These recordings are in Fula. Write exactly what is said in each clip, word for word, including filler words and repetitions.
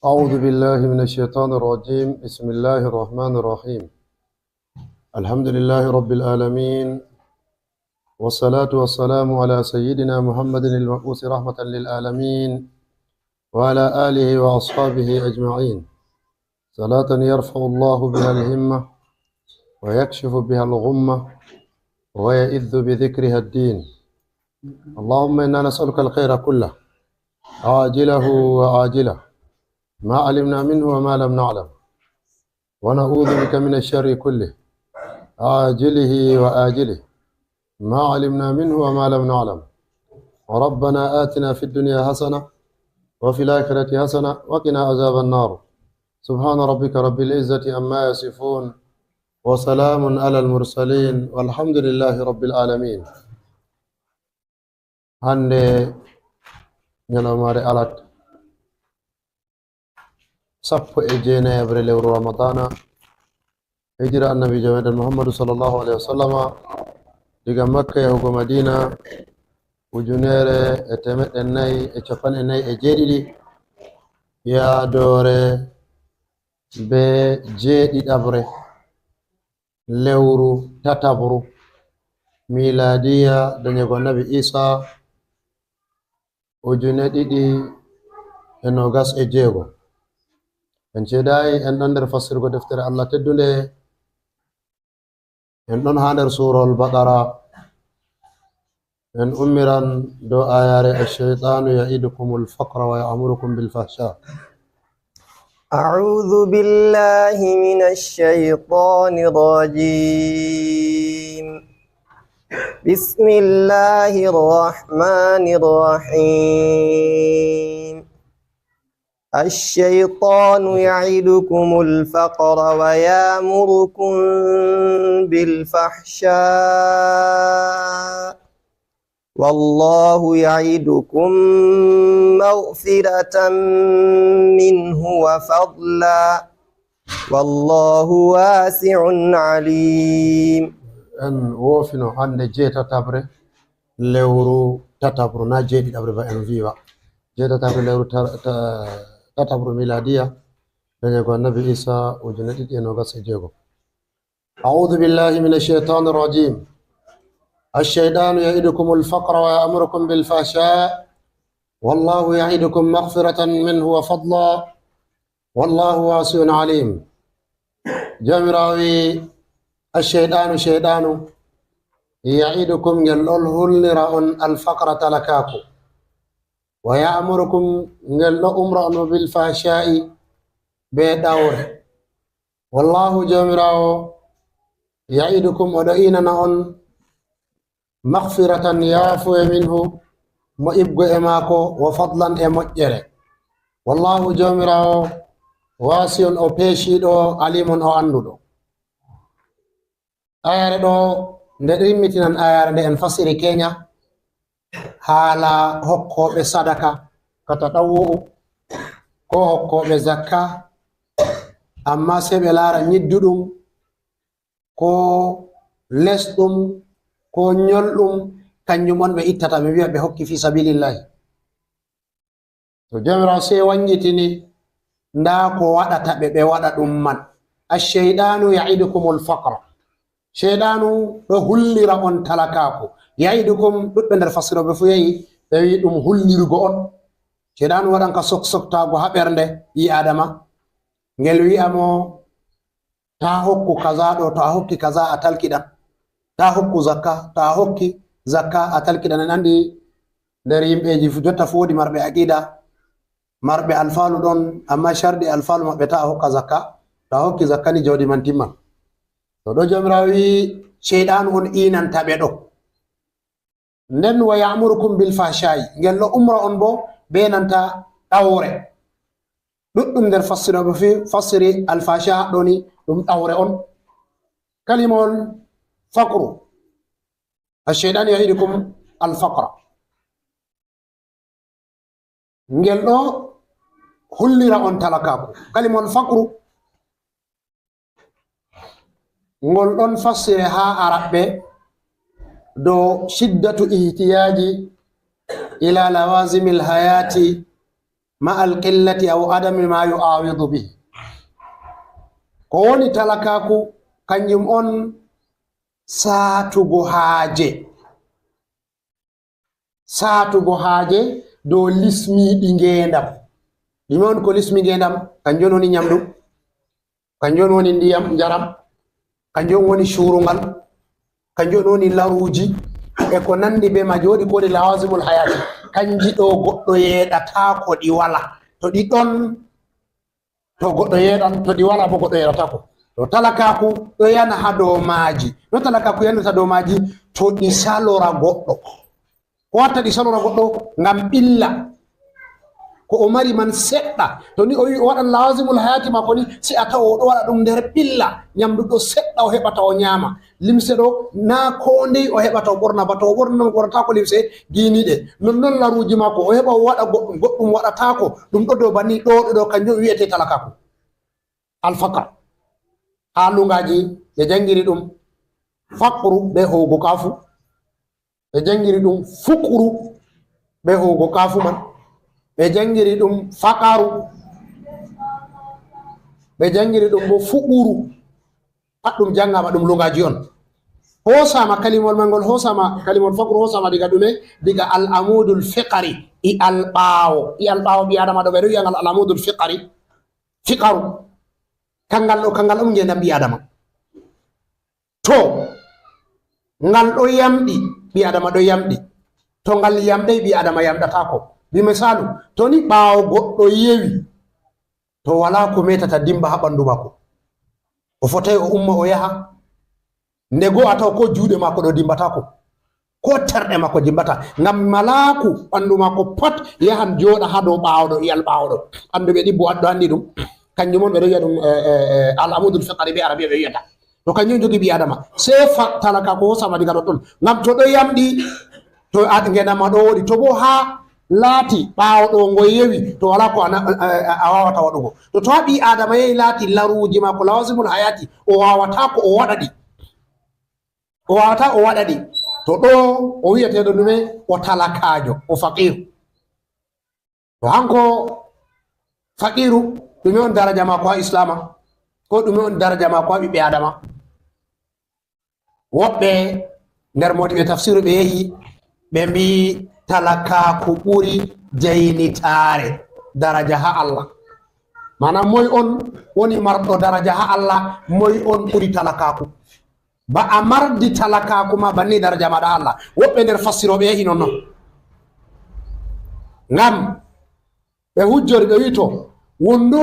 أعوذ بالله من الشيطان الرجيم. بسم الله الرحمن الرحيم. الحمد لله رب العالمين. والصلاة والسلام على سيدنا محمد المبعوث رحمة للعالمين وعلى آله وأصحابه أجمعين. صلاة يرفع الله بها الهمة ويكشف بها الغمة ويئذ بذكرها الدين. اللهم إنا نسألك الخير كله عاجله وآجله ما علمنا منه وما لم نعلم ونعوذ بك من الشر كله عاجله وآجله ما علمنا منه وما لم نعلم. ربنا آتنا في الدنيا حسنة وفي الآخرة حسنة وقنا عذاب النار. سبحان ربك رب العزة عما يصفون وسلام على المرسلين والحمد لله رب العالمين. Hannde ñalawmaare alat, sappo e jeenayaɓre lewru Ramadana, hijira Annabiijo meɗen Muhammadu sallallahu alaihi wasallama, diga Makka yahugo Madina, ujunere e temeɗɗe nayi e capanɗe nayi e jeeɗiɗi, yaadoore be jeeɗiɗaɓre lewru tataɓru miladiya, danyego Annabi Isa ujune ɗiɗi e nogas e jeego. En ceedayi, en ɗon nder fassirgo deftere Allah teddunde. En ɗon haa nder Suurawol Baqara. En ummiran dow ayaare, "Ash-shaytanu ya'idukumul faqra wa ya'murukum bil fahsha." أعوذ بالله من الشيطان الرجيم. بسم الله الرحمن الرحيم. الشيطان يعدكم الفقر ويأمركم بالفحشاء والله يعدكم مغفرة منه وفضلا والله واسع عليم. En woofino hannde jeetataɓre lewru tataɓru, na jeeɗiɗaɓre ba en viwa. Jeetataɓre lewru ta-, ta-, tataɓru miladiya, danyego Annabi Isa ujune ɗiɗi e nogas e jeego. أعوذ بالله من الشيطان الرجيم. الشيطان يعدكم الفقر ويأمركم بالفحشاء والله يعدكم مغفرة منه وفضلا والله واسع عليم. Jawmiraawo wi, "Ash-shaytanu, shaytanu, ya'idukum, ngel ɗon hulnira on, al-faqra, talakaaku. Wa ya'murukum, ngel ɗo umra on, bil fahsha'i, be ɗawre. Wallahu, Jawmiraawo, ya'idukum, o ɗo inana on, maghfiratan, yaafuye, minhu, mo ibgo e maako, wa fadlan, e moƴƴere. Wallahu, Jawmiraawo, wasi'un, o peeciiɗo, alimun, o annduɗo." Ayare ɗo, nde rimmitinan ayare nde en fasiri keenya, haala hokkooɓe sadaka ka tatawu'u, ko hokkooɓe zakka, amma sey ɓe laara nyidduɗum, ko lesɗum, ko nyolɗum, kanjum on ɓe ittata, ɓe wi'a ɓe hokki fi sabilillahi. To Jawmiraawo sey wanngitini, ndaa ko waɗata ɓe, ɓe waɗa ɗum man. "Ash-shaytanu ya'idukumul faqra." Shaytanu ɗo hullira on talakaaku. Ya'idukum, ɗuɗɓe nder fasirooɓe fuu yehi, ɓe wi'i ɗum hullirgo on. Shaytanu waɗan ka sok-, soktaago haa ɓernde ɓii Aadama. Ngel wi'a mo, "Taa hokku kaza ɗo, to a hokki kaza a talkiɗan. Taa hokku zakka, to a hokki zakka a talkiɗan." En anndi nder yimɓeeji fu-, jotta fu woodi marɓe aqiida, marɓe alfaalu ɗon, amma cardi alfaalu maɓɓe taa a hokka zakka, to a hokki zakka ni jawdi man timman. To ɗo Jawmiraawo wi'i, shayɗaanu on iinanta ɓe ɗo. Nden, "Wa ya'murukum bil fahsha'i," ngel ɗo umra on bo be nanta ɗawre. Ɗuɗɗum nder fassirooɓe fi-, fassiri al fahsha ɗo ni ɗum ɗawre on. Kalimawol faqru. Ash-shaytanu ya'idukum al faqra. Ngel ɗo hullira on talakaaku. Kalimawol faqru, ngol ɗon fassire haa Araɓɓe dow shiddatu ihtiyaaji ila lawazimil hayati مع القلة أو عدم ما يعوض به. Ko woni talakaaku, kanjum on saatugo haaje. Saatugo haaje dow lismiiɗi ngeendam. Ɗume on ko lismi ngeendam? Kanjum on woni nyamdu, kanjum on woni ndiyam, njaram, kanjum on woni cuurungal, kanjum on woni laruuji, e ko nandi be ma jooɗi, ko woni lawazimul hayati. Kanji ɗo goɗɗo yeeɗataako ɗi wala. To ɗi ɗon, to goɗɗo yeeɗan, to ɗi wala bo goɗɗo yeeɗataako. To talakaaku ɗo yana ha dow maaji. No talakaaku yanata dow maaji? To ɗi salora goɗɗo. Ko watta ɗi salora goɗɗo? Ngam ɓilla. Ko o mari man seɗɗa. To ni o wi o waɗan lawazimul hayati maako ni, sai a tawa o ɗo waɗa ɗum nder ɓilla. Nyamdu ɗo seɗɗa o heɓata o nyama. Limse ɗo, na ko ndey o heɓata o ɓorna, ba to o ɓorna, o ɓornataako limse giiniiɗe. Non non laruuji maako, o heɓa o waɗa goɗɗum, goɗɗum waɗataako. Ɗum ɗo dow banni ɗo, ɗo, ɗo, kanjum wi'ete talakaaku. Alfaqar. Ha lungaaji ɓe jangiri ɗum faqru be ho'ugo kaafu. Ɓe jangiri ɗum fuqru be ho'ugo kaafu man. Ɓe jangiri ɗum faqaru. Ɓe jangiri ɗum bo fuquru. Pat ɗum jangama, ɗum lungaaji on. Hosama kalimol man ngol, hosama kalimol faqru, hosama diga ɗume? Diga al amudul fiqari, i al ɓaawo. I al ɓaawo ɓi Adama ɗo ɓe ɗo wi'a ngal al amudul fiqari. Fiqaru. Kangal ɗo, kangal on ngeendam ɓi Adama. To ngal ɗo yamɗi, ɓi Adama ɗo yamɗi. To ngal yamɗay, ɓi Adama yamɗataako. Bi misalu, to ni ɓaawo goɗɗo yewi, to wala ko metata dimba ha ɓandu maako. O fotai o umma o yaha. Nde go a tawa ko juuɗe maako ɗo dimbataako. Ko terɗe maako dimbata. Ngam malaaku ɓandu maako pat yahan jooɗa ha dow ɓaawo ɗo, i al ɓaawo ɗo. Ɓandu ɓe ɗibbo aɗɗo andi ɗum. Kanjum on ɓe ɗo wi'a ɗum, eh, eh, eh, al amudul fiqari be arabiya ɓe wi'ata. To kanjum jogi ɓi Adama. Sai fa talakaaku hosama diga ɗoɗɗon. Ngam to ɗo yamɗi, to a, ngeendam ma ɗo woɗi. To bo ha laati ɓaawo ɗo ngo yewi, to wala ko a na-, a, a, a wawata waɗugo. To, to ha ɓi Adama yehi laati laruuji maako, lawazimul hayati, o wawata ko o waɗa ɗi. O wawata o waɗa ɗi. To ɗo o wi'eteɗo ɗume? O talakaajo, o faqir. To hanko faqiru, ɗume on daraja maako ha Islama? Ko ɗume on daraja maako ha ɓiɓɓe Adama? Woɓɓe nder moodiɓɓe tafsiru ɓe yehi, ɓe mbi'i talakaaku ɓuri jaynitaare daraja ha Allah. Maana, moy on woni marɗo daraja ha Allah? Moy on ɓuri talakaaku? Ba a mardi talakaaku ma, banni daraja maɗa ha Allah. Woɓɓe nder fassirooɓe yehi non non. Ngam ɓe hujjori, ɓe wi'i, to wondo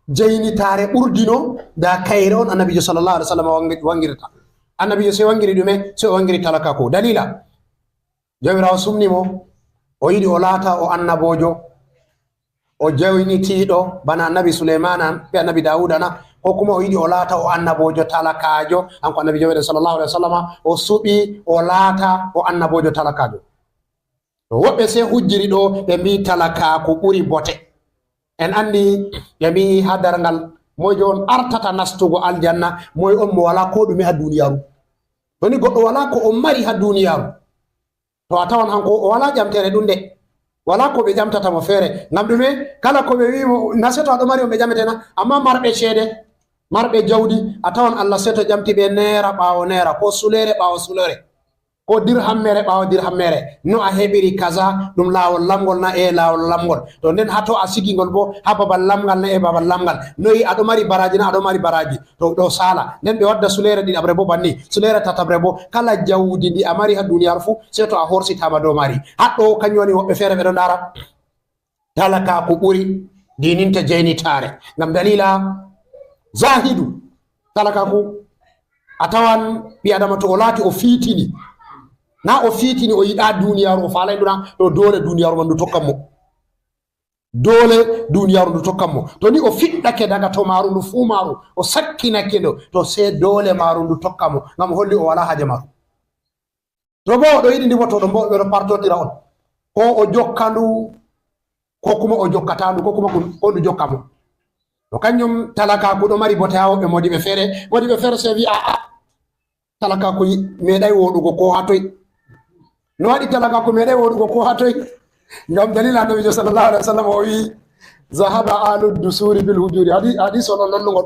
jaynitaare ɓurdino, da kayre on Annabiijo sallallahu alaihi wasallam wangi-, wangirta. Annabiijo sai wangiri ɗume? Sai o wangiri talakaaku. Dalila? Jawmiraawo sumni mo, o yiɗi o laata o annaboojo, o jaynitiiɗo bana Annabi Suleymaana be Annabi Daawuda na, ko kuma o yiɗi o laata o annaboojo talakaajo, hanko Annabiijo meɗen sallallahu alaihi wasallama, o suɓi o laata o annaboojo talakaajo. To woɓɓe sai hujjiri ɗo, ɓe mbi'i talakaaku ɓuri bote. En andi, ɓe mbi'i ha darngal, moyjo on artata nastugo aljanna? Moy on mo wala ko ɗume ha duniyaaru? To ni goɗɗo wala ko o mari ha duniyaaru, to a tawan hanko o wala ƴamtere ɗunde. Wala ko ɓe ƴamtata mo feere. Ngam ɗume? Kala ko ɓe wi'i mo, na sai to a ɗo mari on ɓe ƴametena. Amma marɓe ceede, marɓe jawdi, a tawan Allah sai to ƴamti ɓe neera ɓaawo neera, ko suleere ɓaawo suleere, ko dirhammere ɓaawo dirhammere. No a heɓiri kaza, ɗum laawol lamngol na? E laawol lamngol. To nden, ha to a sigi ngol bo? Ha babal lamngal na? E babal lamngal. Noyi, a ɗo mari baraaji na? A ɗo mari baraaji. To ɗo sala. Nden ɓe wadda suleere ɗiɗaɓre bo banni. Suleere tataɓre bo. Kala jawdi ndi a mari ha duniyaaru fu, sai to a horsitama dow mari. Haɗɗo kanjum woni woɓɓe feere ɓe ɗo ndaara talakaaku ɓuri diininta jaynitaare. Ngam dalila zahidu, talakaaku, a tawan ɓi Adama to o laati o fiitini, na o fiitini o yiɗa duniyaaru, o faalay ndu na, to dole duniyaaru man ndu tokkan mo. Dole duniyaaru ndu tokkan mo. To ni o fiɗɗake daga to maaru, ndu fuu maaru, o sakkinake ndu, to sai dole maaru ndu tokkan mo. Ngam o holli o wala haaje maaru. To bo o ɗo yiɗi ndi bo, to ɗo bo ɓe ɗo partotira on. Ko o jokka ndu, ko kuma o jokkata ndu, ko kuma kun-, ko ndu jokka mo. To kanjum talakaaku ɗo mari bote ha woɓɓe moodiɓɓe feere. Moodiɓɓe feere sai vi'a, a'a, talakaaku yi-, meeɗay woɗugo ko ha toy. No waɗi talakaaku meeɗay woɗugo ko ha toy? Ngam dalila annabijo sallallahu alaihi wasallam o wi, "Zahaba alu dusuri bil hujuri." Hadi-, hadis on on lonnugol.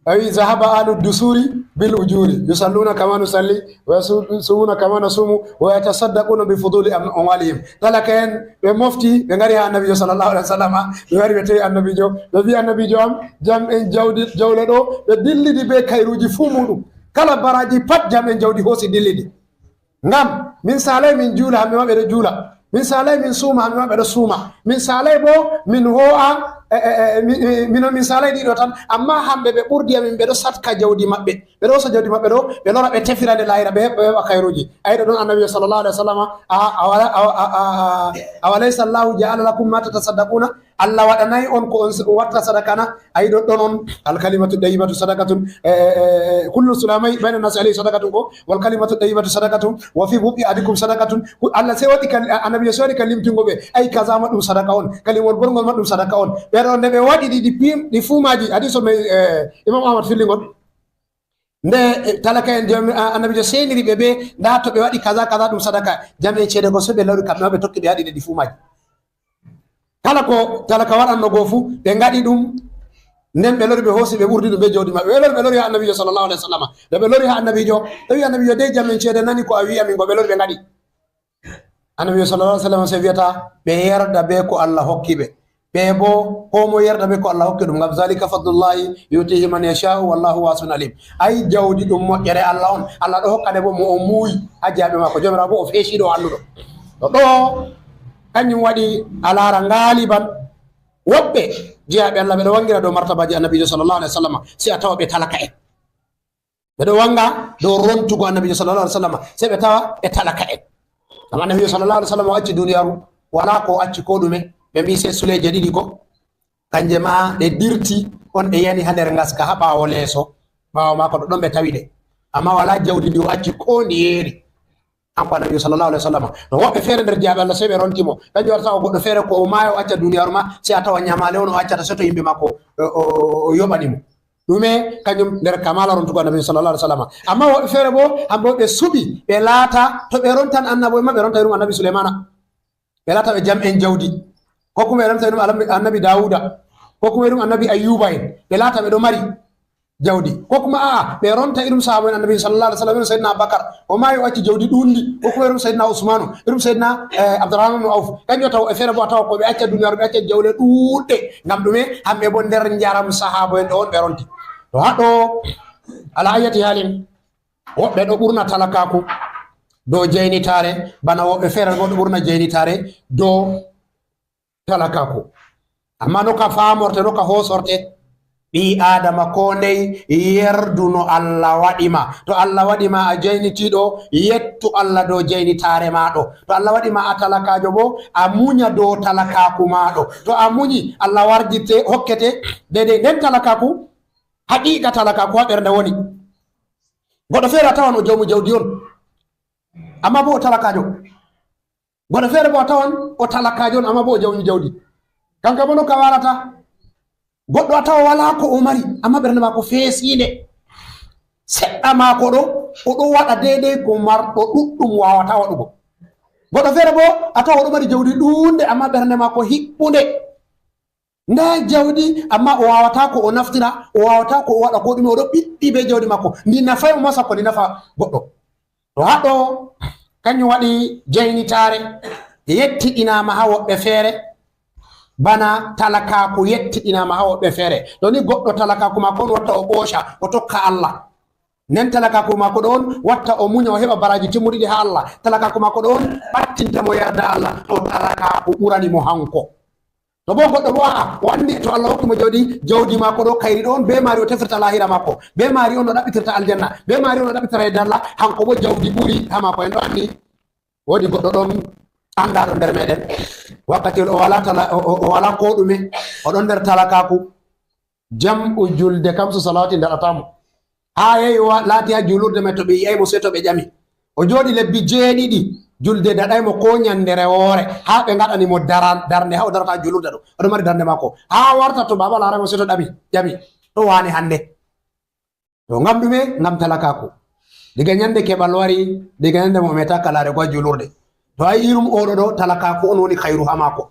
O wi, "Zahaba alu dusuri bil ujuri. Yusalluna kama nusalli, wa yasu-, yasumuna kama nasumu, wa yatasaddaquna bi fuduli am-, amwalihim." Talaka en, ɓe mofti, ɓe ngari ha annabijo sallallahu alaihi wasallam. Ɓe wari ɓe tawi annabijo. Ɓe wi, "Annabijo am, jam en jawdi, jawle ɗo, ɓe dillidi be kayruji fu muɗum. Kala baraji pat jam en jawdi hosi dillidi." Ngam min salay min juula, hamɓe ma ɓe ɗo juula. Min salay min suuma, hamɓe ma ɓe ɗo suuma. Min salay bo min ho'a, e, e, e, mi-, mi-, minon min salay ɗiɗo tan. Amma hamɓe ɓe ɓurdi amin, ɓe ɗo satka jawdi maɓɓe. Ɓe ɗo hosa jawdi maɓɓe ɗo, ɓe lora ɓe tefira nde lahira, ɓe heɓ-, ɓe heɓa kayruji. Ayi ɗo ɗon annabi sallallahu alaihi wasallam, a, a wala, a, a, a, a, "Awalaysa Allahu ja'ala lakum ma tatasaddaquna?" Allah waɗanay on ko on s-, on watta sadaka na? Ayi ɗo ɗon on, "Al kalimatu tayyibatu sadaqatun, e, e, e, e, kullu sulami bayna nasi alayhi sadaqatun ko, wal kalimatu tayyibatu sadaqatun, wa fi bu'i ahadikum sadaqatun." Ku-, Allah sey waɗi kan, a-, annabi sey waɗi kan limtingo ɓe. Ay kaza ma ɗum sadaka on, kalimol gorngol ma ɗum sadaka on. Ɓe ɗo nde ɓe waɗi ɗi, ɗi pim-, ɗi fumaji, hadis o may, e, Imam Ahmad fillingol. Nde, e, talaka en jami, a-, annabijo seniri ɓe be, nda to ɓe waɗi kaza, kaza ɗum sadaka. Jami en ceede go sey ɓe lawri kamɓe ma ɓe tokki ɓe waɗi ɗe ɗi fumaji. Kala ko talaka waɗanno go fu, ɓe ngaɗi ɗum, nden ɓe lori ɓe hoosi ɓe ɓurdi ɗum be jawdi maɓɓe. Ɓe lori ɓe lori ha annabijo sallallahu alaihi wasallam. Nde ɓe lori ha annabijo, ɓe wi annabijo dey jam en ceede nani ko a wi amin go, ɓe lori ɓe ngaɗi. Annabijo sallallahu alaihi wasallam sey wiyata ɓe yerda be ko Allah hokki ɓe. Ɓe bo ko mo yerda be ko Allah hokki ɗum ngam zalika fadlullahi yutihi man yasha'u wallahu wasi'un alim. Ay jawdi ɗum moƴƴere Allah on. Allah ɗo hokka nde bo mo o muuyi ha jaaɓe maako. Jomirawo bo o feeciɗo o annduɗo. To ɗo kanjum waɗi a laara ngaliban woɓɓe jiyaaɓe Allah ɓe ɗo wangira dow martabaji annabijo sallallahu alaihi wasallam, sey a tawa ɓe talaka en. Ɓe ɗo wanga dow rontugo annabijo sallallahu alaihi wasallam, sey ɓe tawa ɓe talaka en. Ngam annabijo sallallahu alaihi wasallam o acci duniyaaru wala ko o acci ko ɗume. Ɓe mbi sey suleje ɗiɗi ko kanje ma ɗe dirti on ɗe yani ha nder ngaska ha ɓaawo leeso. Ɓaawo maako ɗo ɗon ɓe tawi ɗe. Amma wala jawdi ndi o acci ko ndi yeeri. Kanko annabi sallallahu alaihi wasallam. No woɓɓe feere nder jiyaaɓe Allah sey ɓe ronti mo. Kanjum waɗata o goɗɗo feere ko o maaya o acca duniyaaru ma, sey a tawa nyamaale on o accata sey to yimɓe maako, o, o, o, o yoɓani mo. Ɗume kanjum nder kamala rontugo annabi sallallahu alaihi wasallam. Amma woɓɓe feere bo, hamɓe ɓe suɓi, ɓe laata, to ɓe rontan annabi ma, ɓe ronta irum annabi Sulaymana. Ɓe laata ɓe jam en jawdi. Ko kuma ɓe ronta irum annabi, annabi Dawuda. Ko kuma irum annabi Ayyuba en. Ɓe laata ɓe ɗo mari jawdi. Ko kuma a'a, ɓe ronta irum sahaba en annabi sallallahu alaihi wasallam, irum Sayyidina Abubakar. O maayi o acci jawdi ɗuundi. Ko kuma irum Sayyidina Usmanu, irum Sayyidina, eh, Abdurrahman ibn Auf. Kanjum taw e feere bo a tawa ko ɓe acca duniyaaru, ɓe acca jawle ɗuuɗɗe. Ngam ɗume? Hamɓe bo nder njaram sahaba en ɗo on ɓe ronti. To haɗo, ala ayyati halin, woɓɓe ɗo ɓurna talakaaku dow jaynitaare, bana woɓɓe feere bo ɗo ɓurna jaynitaare dow talakaaku. Amma no ka faamorte, no ka hoosorte, ɓii Aadama koo ndey yerdu no Allah waɗi ma. To Allah waɗi ma a jaynitiiɗo, yettu Allah dow jaynitaare ma ɗo. To Allah waɗi ma a talakaajo bo, a munya dow talakaaku ma ɗo. To a munyi, Allah warjirte, hokkete deydey. Nden talakaaku, haqiiqa talakaaku ha ɓernde woni. Goɗɗo feere a tawan o jawmu jawdi on, amma bo o talakaajo. Goɗɗo feere bo a tawan o talakaajo on, amma bo o jawmu jawdi. Kanka bo no ka walata. Goɗɗo a tawa wala ko o mari, amma ɓernde maako feesiinde. Seɗɗa maako ɗo, o ɗo waɗa deydey ko marɗo ɗuɗɗum waawata waɗugo. Goɗɗo feere bo a tawa o ɗo mari jawdi ɗuunde, amma ɓernde maako hiɓɓunde. Nda jawdi, amma o waawata ko o naftira, o waawata ko o waɗa ko ɗume, o ɗo ɓiɗɗi be jawdi maako. Ndi nafay mo ma sakko ndi nafa goɗɗo. To haɗo, kanjum waɗi jaynitaare yettiɗinaama ha woɓɓe feere, bana talakaaku yettiɗinaama ha woɓɓe feere. To ni goɗɗo talakaaku maako on watta o ɓooca, o tokka Allah. Nden talakaaku maako ɗo on watta o munya, o heɓa baraji timmuɗiɗi ha Allah. Talakaaku maako ɗo on ɓattinta mo yarda Allah. To talakaaku ɓurani mo hanko. To bo goɗɗo bo a'a, o andi to Allah hokki mo jawdi, jawdi maako ɗo kayri ɗo on, be maari o tefirta lahira maako, be maari on o ɗaɓɓitirta aljanna, be maari on o ɗaɓɓitira yedda Allah, hanko bo jawdi ɓuri ha maako. En ɗo andi woodi goɗɗo ɗon andaɗo nder meɗen, wakkati o wala tala-, o, o, o wala ko ɗume, o ɗon nder talakaaku, jam'u julde kamsu salawati ndaɗata mo. Ha yahi o wa-, laati ha julurde mai to ɓe yi'ay mo sey to ɓe ƴami. O jooɗi lebbi jeeɗiɗi, julde daɗay mo ko nyandere woore. Ha ɓe ngaɗani mo dara-, darnde ha o darata ha julurde ɗo. O ɗo mari darnde maako. Ha warta to baaba laaray mo sey to ɗami, ƴami. To wane hande. To ngam ɗume? Ngam talakaaku. Diga nyande keɓal wari, diga nyande mo o metaka laarugo ha julurde. To a yi'i ɗum, oɗo ɗo talakaaku on woni hayru haa maako.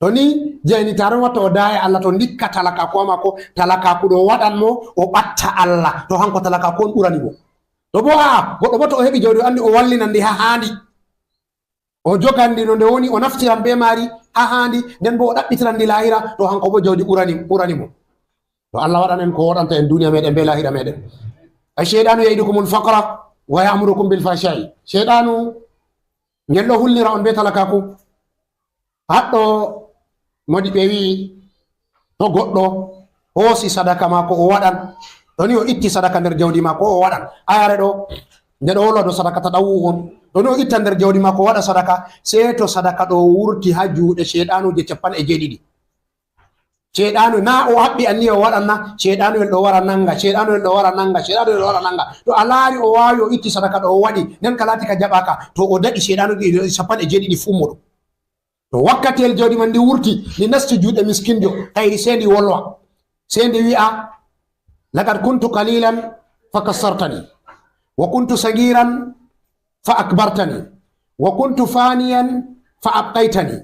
To ni jayni taron watta o daaya Allah, to ndikka talakaaku haa maako, talakaaku ɗo waɗan mo o ɓatta Allah. To hanko talakaaku on ɓurani mo. To bo a'a, goɗɗo bo to o heɓi jawdi o anndi o wallinan ndi haa haandi. O jogan ndi no nde woni, o naftiran bee maari haa haandi, nden bo o ɗaɓɓitiran ndi laahira, to hanko bo jawdi ɓurani, ɓurani mo. To Allah waɗan en ko woɗanta en duniya meɗen bee laahira meɗen. Ay shaytanu ya'idukumul faqra wa ya'murukum bil fahsha'i. Shaytanu ngel ɗo hulnira on bee talakaaku. Haɗɗo modi ɓe wi'i, to goɗɗo hoosi sadaka maako o waɗan, to ni o itti sadaka nder jawdi maako o waɗan. Ayare ɗo, nde ɗo wolo dow sadaka ta ɗawu on. To ni o itta nder jawdi maako o waɗa sadaka, sey to sadaka ɗo wurti haa juuɗe shayɗaanuje cappanɗe jeeɗiɗi. Shayɗaanu na o haɓɓi anniya o waɗan na, shayɗaanu en ɗo wara nanga, shayɗaanu en ɗo wara nanga, shayɗaanu en ɗo wara nanga. To a laari o waawi o itti sadaka ɗo o waɗi, nden ka laati ka jaɓaaka, to o daɗi shayɗaanu ɗi cappanɗe jeeɗiɗi fuu muɗum. To wakkatiyel jawdi man ndi wurti, ndi nasti juuɗe miskinjo, kayri sey ndi wolwa. Sey ndi wi'a, "Laqad kuntu qalilan fa kassartani, wa kuntu sagiran fa akbartani, wa kuntu faniyan fa abqaytani,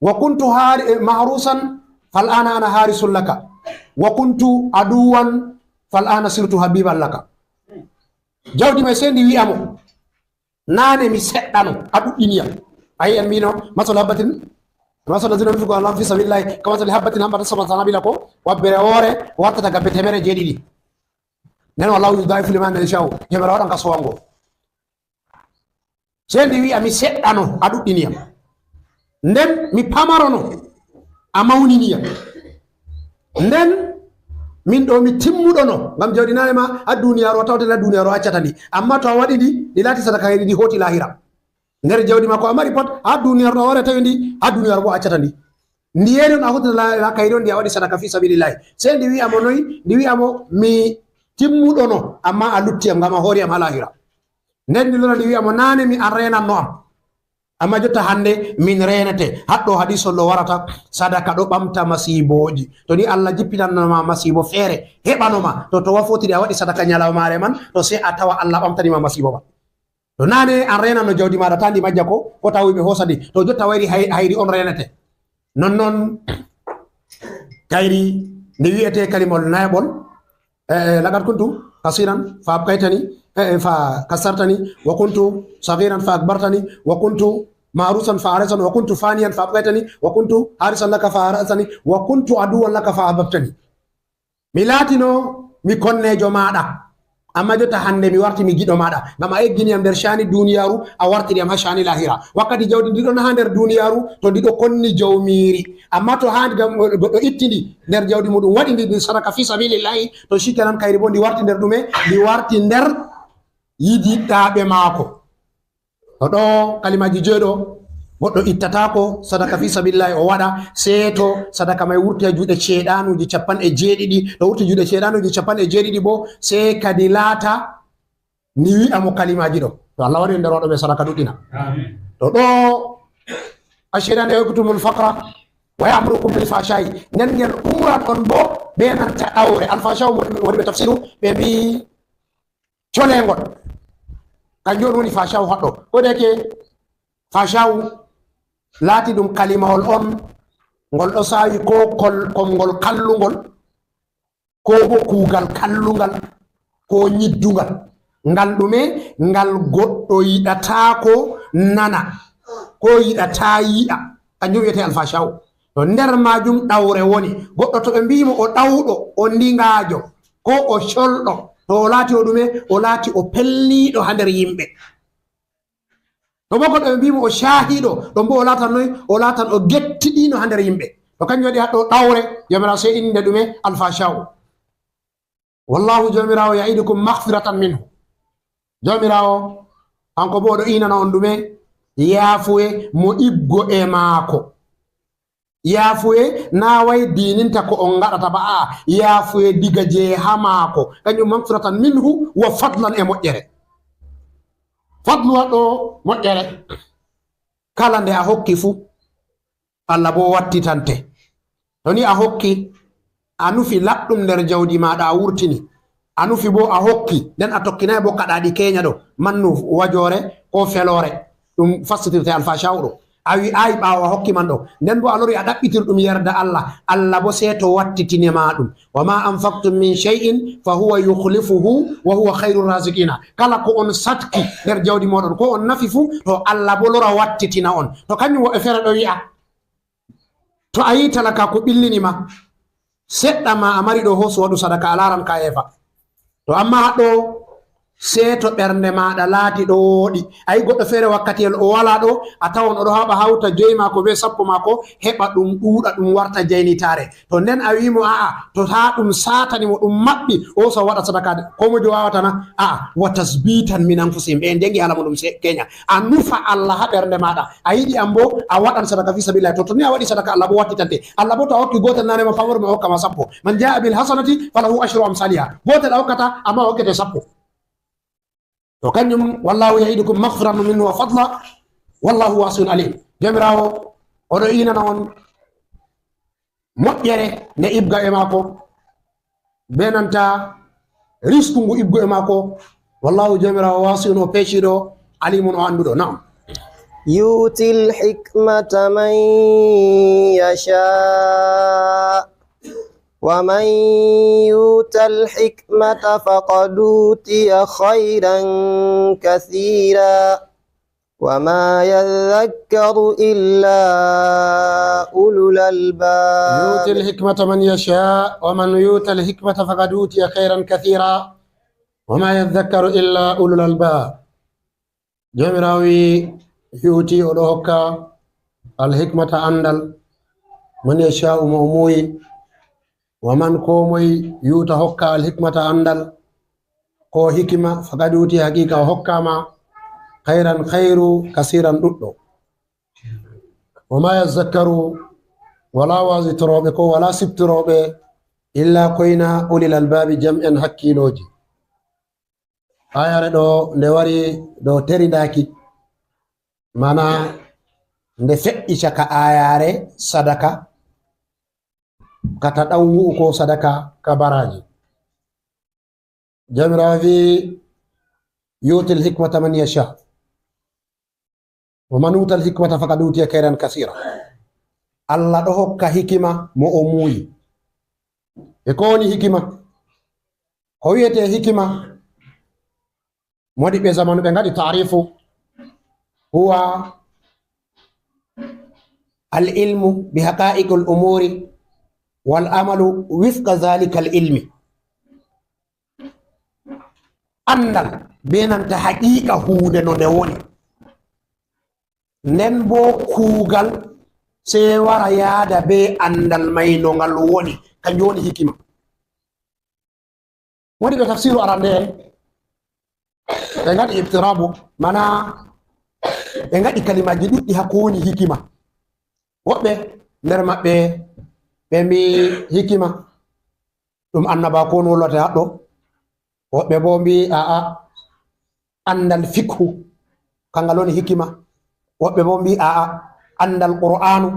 wa kuntu hari-, eh, mahrusan fal ana ana harisun laka, wa kuntu aduwan fal ana sirtu habiban laka." Jawdi may sey ndi wi'a mo, "Naane mi seɗɗano, a ɗuɗɗini yam." A yi'an mino, "Masalu habbatin, masalu lazina yunfiquna amwalahum fi sabilillahi, ka masali habbatin ambatat sab'a sanabila ko, wabbere woore wartata gabbe teemere jeeɗiɗi. Nden wallahu yudaifu liman yasha'u, Joomiraaɗo waɗan ka sowango." Sey ndi wi'a, "Mi seɗɗano, a ɗuɗɗini yam. Nden mi pamarono, a mawnini yam. Nden min ɗo mi timmuɗono, ngam jawdi naane ma haa duniyaaru, a tawte na duniyaaru a accata ndi. Amma to a waɗi ndi, ndi laati sadaka, ndi hooti laahira." Nder jawdi ma ko a mari pat, haa duniyaaru to a wari a tawi ndi, haa duniyaaru bo a accata ndi. Ndi yeeni on a hootata la, la kayri on ndi a waɗi sadaka fi sabilillahi. Sey ndi wi'a mo noy, ndi wi'a mo, "Mi timmuɗono, amma a lutti yam, ngam a hoori yam haa laahira." Nden ndi lora ndi wi'a mo, "Naane mi an reenanno am. Amma jotta hannde min reenete." Haɗɗo hadiis on ɗo warata, sadaka ɗo ɓamta masiibooji. To ni Allah jippinanno ma masiibo feere, heɓano ma, to, to wa fotiri a waɗi sadaka nyalawmaare man, to sey a tawa Allah ɓamtani ma masiibo man. To naane an reenanno jawdi maaɗa, taa ndi majja ko, ko tawi ɓe hoosa ndi. To jotta wayri hay-, hayri on reenete. Nonnon kayri nde wi'ete kalimol nayaɓol, eh, eh, "Laqad kuntu kasiran fa abqaytani, eh, eh, fa kasartani, wa kuntu sagiran fa akbartani, wa kuntu marusan fa arisani, wa kuntu faniyan fa abqaytani, wa kuntu harisan laka fa arisani, wa kuntu aduwan laka fa ahbabtani." Mi laatino mi konneejo maaɗa, amma jotta hannde mi warti mi giɗo maaɗa, ngam a eggini yam nder caani duniyaaru, a wartiri yam haa caani laahira. Wakkati jawdi ndi ɗon haa nder duniyaaru, to ndi ɗo konni jawmiiri. Amma to haa ngam goɗɗo itti ndi nder jawdi muɗum, waɗi ndi, ndi sadaka fi sabilillahi, to shikenan kayri bo ndi warti nder ɗume? Ndi warti nder yidiɗɗaaɓe maako. O ɗo kalimaaji joy ɗo, goɗɗo ittataako sadaka fi sabilillahi o waɗa, sey to sadaka may wurti haa juuɗe ceyɗanuuji cappanɗe jeeɗiɗi, to wurti juuɗe ceyɗanuuji cappanɗe jeeɗiɗi bo, sey kadi laata ni wi'a mo kalimaaji ɗo. To Allah waɗi nder waɗooɓe sadaka ɗuɗɗina. Amin. To ɗo, "Ash-shaytanu ya'idukumul faqra wa ya'murukum bil fahsha'i." Nden ngel umran on bo be nanta ɗawre. Al fahsha'u woni, woni ɓe tafsiru, ɓe mbi coleengol. Kanjum on woni fahshaw haɗɗo. Ko deke fahshaw laati ɗum kalimawol on, ngol ɗo saawi ko kol-, konngol kallungol, ko bo kuugal kallungal, ko nyiddungal. Ngal ɗume? Ngal goɗɗo yiɗataako nana, ko yiɗataa yi'a. Kanjum wiyetee alfashaw. To nder maajum ɗawre woni. Goɗɗo to ɓe mbi'i mo o ɗawɗo, o ndingaajo, ko o colɗo, to o laati o ɗume? O laati o pelniiɗo haa nder yimɓe. To bo goɗɗo ɓe mbi'i mo o caahiiɗo, ɗon bo o laatan noy? O laatan o gettiɗiino haa nder yimɓe. To kanjum waɗi haɗɗo ɗawre, Joomiraawo sey inni nde ɗume? Alfashaw. Wallahu, Joomiraawo, ya'idukum maghfiratan minhu. Joomiraawo, kanko bo o ɗo iinana on ɗume? Yaafuye mo iggo e maako. Yaafuye naa way diininta ko on ngaɗata ba, a yaafuye diga jey haa maako. Kanjum maghfiratan minhu wa fadlan e moƴƴere. Fadlu waɗɗo moƴƴere. Kala nde a hokki fuu, Allah boo wattitante. To ni a hokki, a nufi laɓɗum nder jawdi maaɗa, a wurtini. A nufi boo a hokki, nden a tokkinaay boo kaɗaaɗi keenya ɗo, mannu wajoore koo feloore. ɗum fassitirte alfashaa'u ɗo. A wi'aay ɓaawo a hokki man ɗo. Nden bo a lori a ɗaɓɓitir ɗum yerda Allah. Allah bo sey to wattitine ma ɗum. "Wa ma anfaqtum min shay'in fa huwa yukhlifuhu wa huwa khayru raziqina." Kala ko on satki nder jawdi moɗon, ko on nafi fu, to Allah bo lora wattitina on. To kanjum woɓɓe feere ɗo wi'a, to a yi talaka ko ɓillini ma, seɗɗa ma a mari ɗo, hoosu waɗu sadaka, a laaran ka eefa. To amma haɗo, sey to ɓernde maɗa laati ɗo wooɗi. A yi goɗɗo feere wakkatiyel o wala ɗo, a tawan oɗo haɓa hawta joyi mako be sappo mako, heɓa ɗum ɗuuɗa, ɗum warta jaynitaare. To nden a wi mo a'a, to haa ɗum satani mo, ɗum maɓɓi, o hoosa o waɗa sadaka de. Ko mojo wawata na? A'a, wa tasbitan min anfusihim. Ɓe ndengi hala mo ɗum se-, kenya. A nufa Allah ha ɓernde maɗa. A yiɗi an bo, a waɗan sadaka fi sabilillah. To, to ni a waɗi sadaka, Allah bo wattitante. Allah bo to a hokki gotel nane ma pamaro ma, o hokka ma sappo. "Man jaa bil hasanati falahu ashru amsaliha." Gotel a hokkata, amma o hokkete sappo. To kanjum, "Wallahu ya'idukum maghfiratan minhu wa fadla. Wallahu wasi'un alim." Jomirawo, oɗo inana on moƴƴere nde ibga e maako, be nanta risku ngu ibgu e maako. Wallahu, Joomiraawo, wasi'un, o peeciiɗo, alimun, o annduɗo. Naam. يؤتي الحكمة من يشاء، ومن يؤت الحكمة فقد أوتي خيرا كثيرا، وما يذكر إلا أولو الألباب. يؤتي الحكمة من يشاء، ومن يؤت الحكمة فقد أوتي خيرا كثيرا، وما يذكر إلا أولو الألباب. Joomiraawo wi'i, "Yu'ti", o ɗo hokka, "al-hikmata", anndal, "man yasha'u", mo o muuyi. "Wa man", koo moy, "yu'ta", hokka, "al-hikmata", anndal, koo hikima, "faqad uti", haqiiqa o hokkaama, "khayran", khayru, "kasiran", ɗuɗɗo. "Wa ma yazzakkaru", walaa waasitorooɓe koo walaa siftorooɓe, "illa", koyna, "ulil albaabi", jam'en hakkiilooji. Aayaare ɗo nde wari dow terindaaki, maana nde feƴƴi caka aayaare sadaka, ka taɗawwu'u ko sadaka ka baraaji. Joomiraawo wi'i, "Yu'til hikmata man yasha." "Wa man utal hikmata faqad utiya khayran kasira." Allah ɗo hokka hikima mo o muuyi. E ko woni hikima? Ko wi'ete hikima, modi ɓe zamanu ɓe ngaɗi taarifu, huwa al ilmu bi haqa'iqil umuri wal amalu wifqa zalikal ilmi. Anndal be nanta haqiiqa huunde no nde woni. Nden bo kuugal sey wara yaada be anndal may no ngal woni. Kanjum woni hikima. Woni ɓe tafsiru arande en, ɓe ngaɗi ibtirabu, mana ɓe ngaɗi kalimaaji ɗuɗɗi haa ko woni hikima. Woɓɓe nder maɓɓe ɓe mbi'i hikima ɗum annabaaku on wolwata haɗɗo. Woɓɓe bo mbi'i a'a, anndal fikhu, kangal woni hikima. Woɓɓe bo mbi'i a'a, anndal Qur'aanu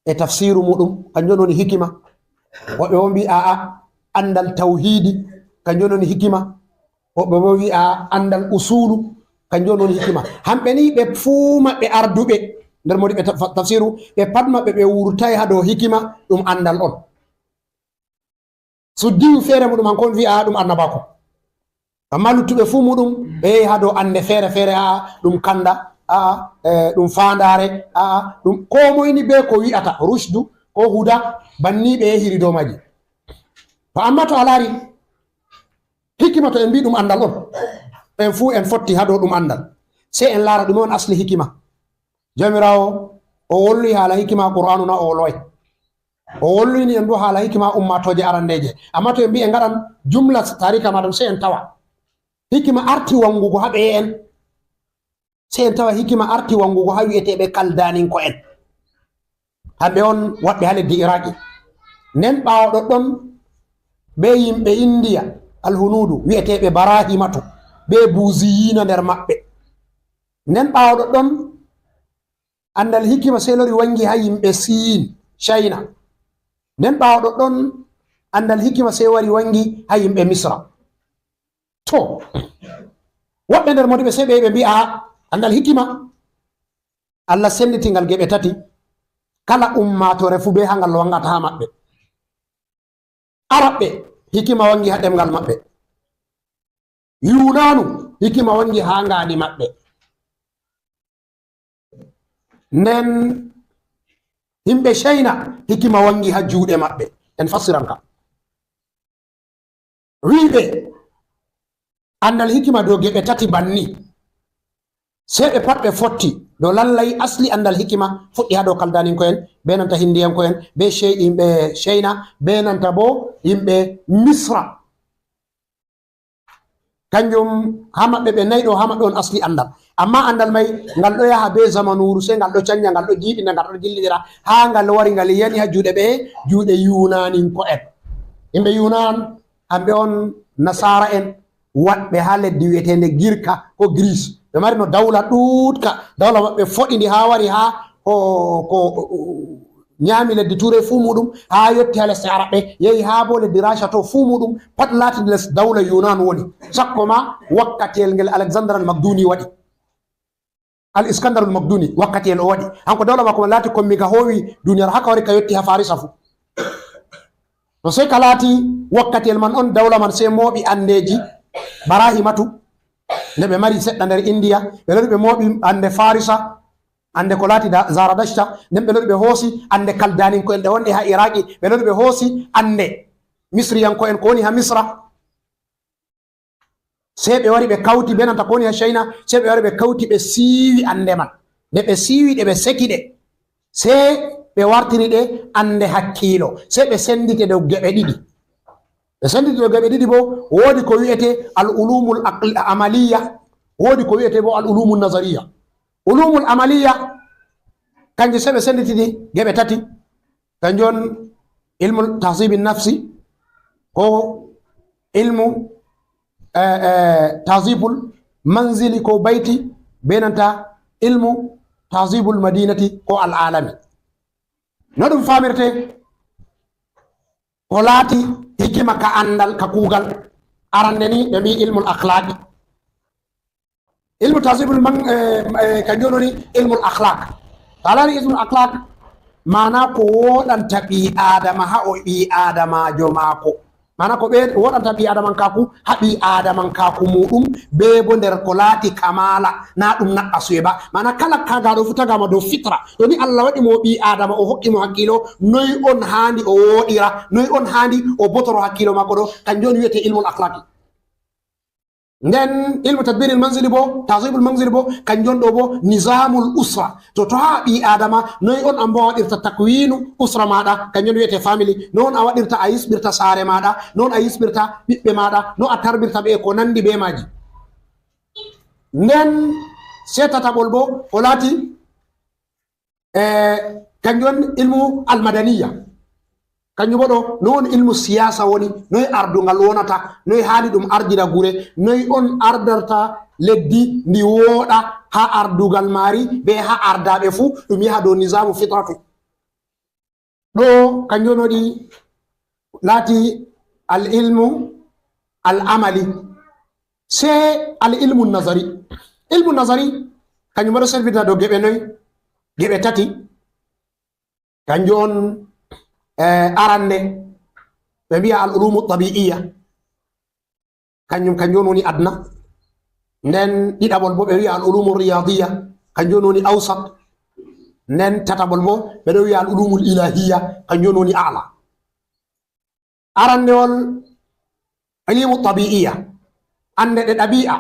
e tafsiru muɗum, kanjum woni hikima. Woɓɓe bo mbi'i a'a, anndal tawhiidi, kanjum woni hikima. Woɓɓe bo mbi'i a'a, anndal usulu, kanjum woni hikima. Hamɓe ni ɓe fuu maɓɓe arduɓe nder modi ɓe taf-, tafsiru, ɓe pat maɓɓe ɓe wurtay haa dow hikima ɗum anndal on. Suddiyu feere muɗum hanko on wi'a ɗum annabaaku. Amma luttuɓe fuu muɗum ɓe yehi haa dow annde feere feere, a'a, ɗum kanda, a'a, eh, ɗum faandaare, a'a, ɗum koo moy ni be ko wi'ata, rushdu, ko huda, banni ɓe yehiri dow maaji. To amma to a laari hikima, to en mbi ɗum anndal on, en fuu en fotti haa dow ɗum anndal. Sey en laara ɗume on asli hikima. Joomiraawo, o wolwi haala hikima Qur'aanu na o wolway? O wolwini en bo haala hikima ummaatooje arandeeje. Amma to en mbi en ngaɗan jumla taarika maaɗum, sey en tawa hikima arti wangugo haa ɓeye'en. Sey en tawa hikima arti wangugo haa wi'eteeɓe Kaldaninko'en. Hamɓe on waɗɓe haa leddi Iraaki. Nden ɓaawo ɗoɗɗon be yimɓe Indiya, alhunuudu, wi'eteeɓe Barahimatu, be Buuziyiina nder maɓɓe. Nden ɓaawo ɗoɗɗon anndal hikima sey lori wangi haa yimɓe Siin, China. Nden ɓaawo ɗoɗɗon anndal hikima sey wari wangi haa yimɓe Misra. To, woɓɓe nder modiɓɓe sey ɓe, ɓe mbi'a anndal hikima Allah senditi ngal geɓe tati, kala ummaatoore fuu bee haa ngal wangata haa maɓɓe. Araɓɓe, hikima wangi haa ɗemngal maɓɓe. Yunaanu, hikima wangi haa ngaandi maɓɓe. Nden yimɓe Cayna, hikima wangi haa juuɗe maɓɓe. En fassiran ka. Wi'ɓe anndal hikima dow geɓe tati banni. Sey ɓe pat ɓe fotti dow lallay asli anndal hikima fuɗɗi haa dow Kaldaninko'en, bee nanta Hindiyanko'en, bee Cey-, yimɓe Cayna, bee nanta boo yimɓe Misra. Kanjum haa maɓɓe ɓe nayi ɗo, haa maɓɓe on asli anndal. Ammaa anndal may, ngal ɗo yaha bee zamanuuru, sey ngal ɗo canja, ngal ɗo jiiɓina, ngal ɗo jilliɗira, haa ngal wari ngal yani haa juuɗe ɓe, juuɗe Yunaninko'en. Yimɓe Yunan, hamɓe on Nasaara'en waɗɓe haa leddi wi'eteende Girka ko Greece. Ɓe marino dawla ɗuuɗka, dawla maɓɓe foɗi ndi haa wari haa ko, ko, nyaami leddi Tuuray fuu muuɗum, haa yotti haa lesɗe Araɓɓe, yehi haa boo leddi Raasha to fuu muuɗum, pat laatini les dawla Yunan woni. Sakko ma wakkatiyel ngel Alexander al-Makduni waɗi. Al-Iskandar al-Makduni, wakkatiyel o waɗi. Hanko dawla maako man laati kombi ka hoowi duniyaaru, haa ka wari ka yotti haa Farisa fuu. No sey ka laati wakkatiyel man on dawla man sey mooɓi anndeeji Barahimatu, nde ɓe mari seɗɗa nder Indiya, ɓe lori ɓe mooɓi annde Farisa, annde ko laati da-, Zaradashta, nden ɓe lori ɓe hoosi annde Kaldaninko'en ɗe wonɗe haa Iraaki, ɓe lori ɓe hoosi annde Misriyanko'en ko woni haa Misra. Sey ɓe wari ɓe kawti bee nanta ko woni haa Cayna, sey ɓe wari ɓe kawti ɓe siiwi annde man. Nde ɓe siiwi ɗe, ɓe seki ɗe, sey ɓe wartiri ɗe annde hakkiilo, sey ɓe sendite dow geɓe ɗiɗi. Ɓe senditi dow geɓe ɗiɗi boo, woodi ko wi'etee al-ulumul aql-, amaliya, woodi ko wi'etee boo al-ulumul nazariya. Ulumul amaliya, kanji sey ɓe senditi ɗi geɓe tati. Kanjum on ilmu tahzibi nafsi, ko ilmu, eh, eh, tahzibul manzili ko bayti, bee nanta ilmu tahzibul madinati ko al-alami. No ɗum faamirtee? Ko laati hikima ka anndal, ka kuugal. Arande ni ɓe mbi'i ilmul akhlaqi. Ilmu tasibul man, eh, eh, kanjum woni ilmul akhlaq. To a laari ilmul akhlaq, maana ko wooɗanta ɓii Aadama haa o ɓii Aadamaajo maako. Maana ko ɓe wooɗanta ɓii Aadamankaaku haa ɓii Aadamankaaku muuɗum, bee bo nder ko laati kamaala, naa ɗum naɓɓasuye ba. Maana kala tagaaɗo fuu tagaama dow fitra. To ni Allah waɗi mo ɓii Aadama, o hokki mo hakkiilo, noy on haandi o wooɗira, noy on haandi o botoro hakkiilo maako ɗo, kanjum on wi'etee ilmul akhlaqi. Nden ilmu tadbiril manzili bo, tahzibul manzili bo, kanjum on ɗo bo nizamul usra. To, to haa ɓii Aadama, noy on an bo a waɗirta takwinu usra maaɗa, kanjum on wi'etee family, no on a waɗirta a yisɓirta saare maaɗa, no on a yisɓirta ɓiɓɓe maaɗa, no a tarbirta ɓe e ko nandi bee maaji. Nden sey tataɓol bo, ko laati, eh, kanjum on ilmu almadaniya. Kanjum bo ɗo, no on ilmu siyaasa woni, noy ardungal wonata, noy haani ɗum ardira gure, noy on ardarta leddi ndi wooɗa haa ardugal maari, bee haa ardaaɓe fuu, ɗum yaha dow nizaamu fitratu. Ɗo kanjum woni laati al ilmu al amali. Sey al ilmu nazari. Ilmu nazari, kanjum ɗo senditi dow geɓe noy, geɓe tati. Kanjum on, eh, arande, ɓe mbi'a al ulumu tabi'iyya. Kanjum, kanjum on woni adna. Nden ɗiɗaɓol bo ɓe wi'a al ulumu riyadiyya. Kanjum on woni awsat. Nden tataɓol bo ɓe ɗo wi'a al ulumul ilahiyya. Kanjum on woni a'la. Arandewol, ilimu tabi'iyya, annde ɗe ɗabi'a,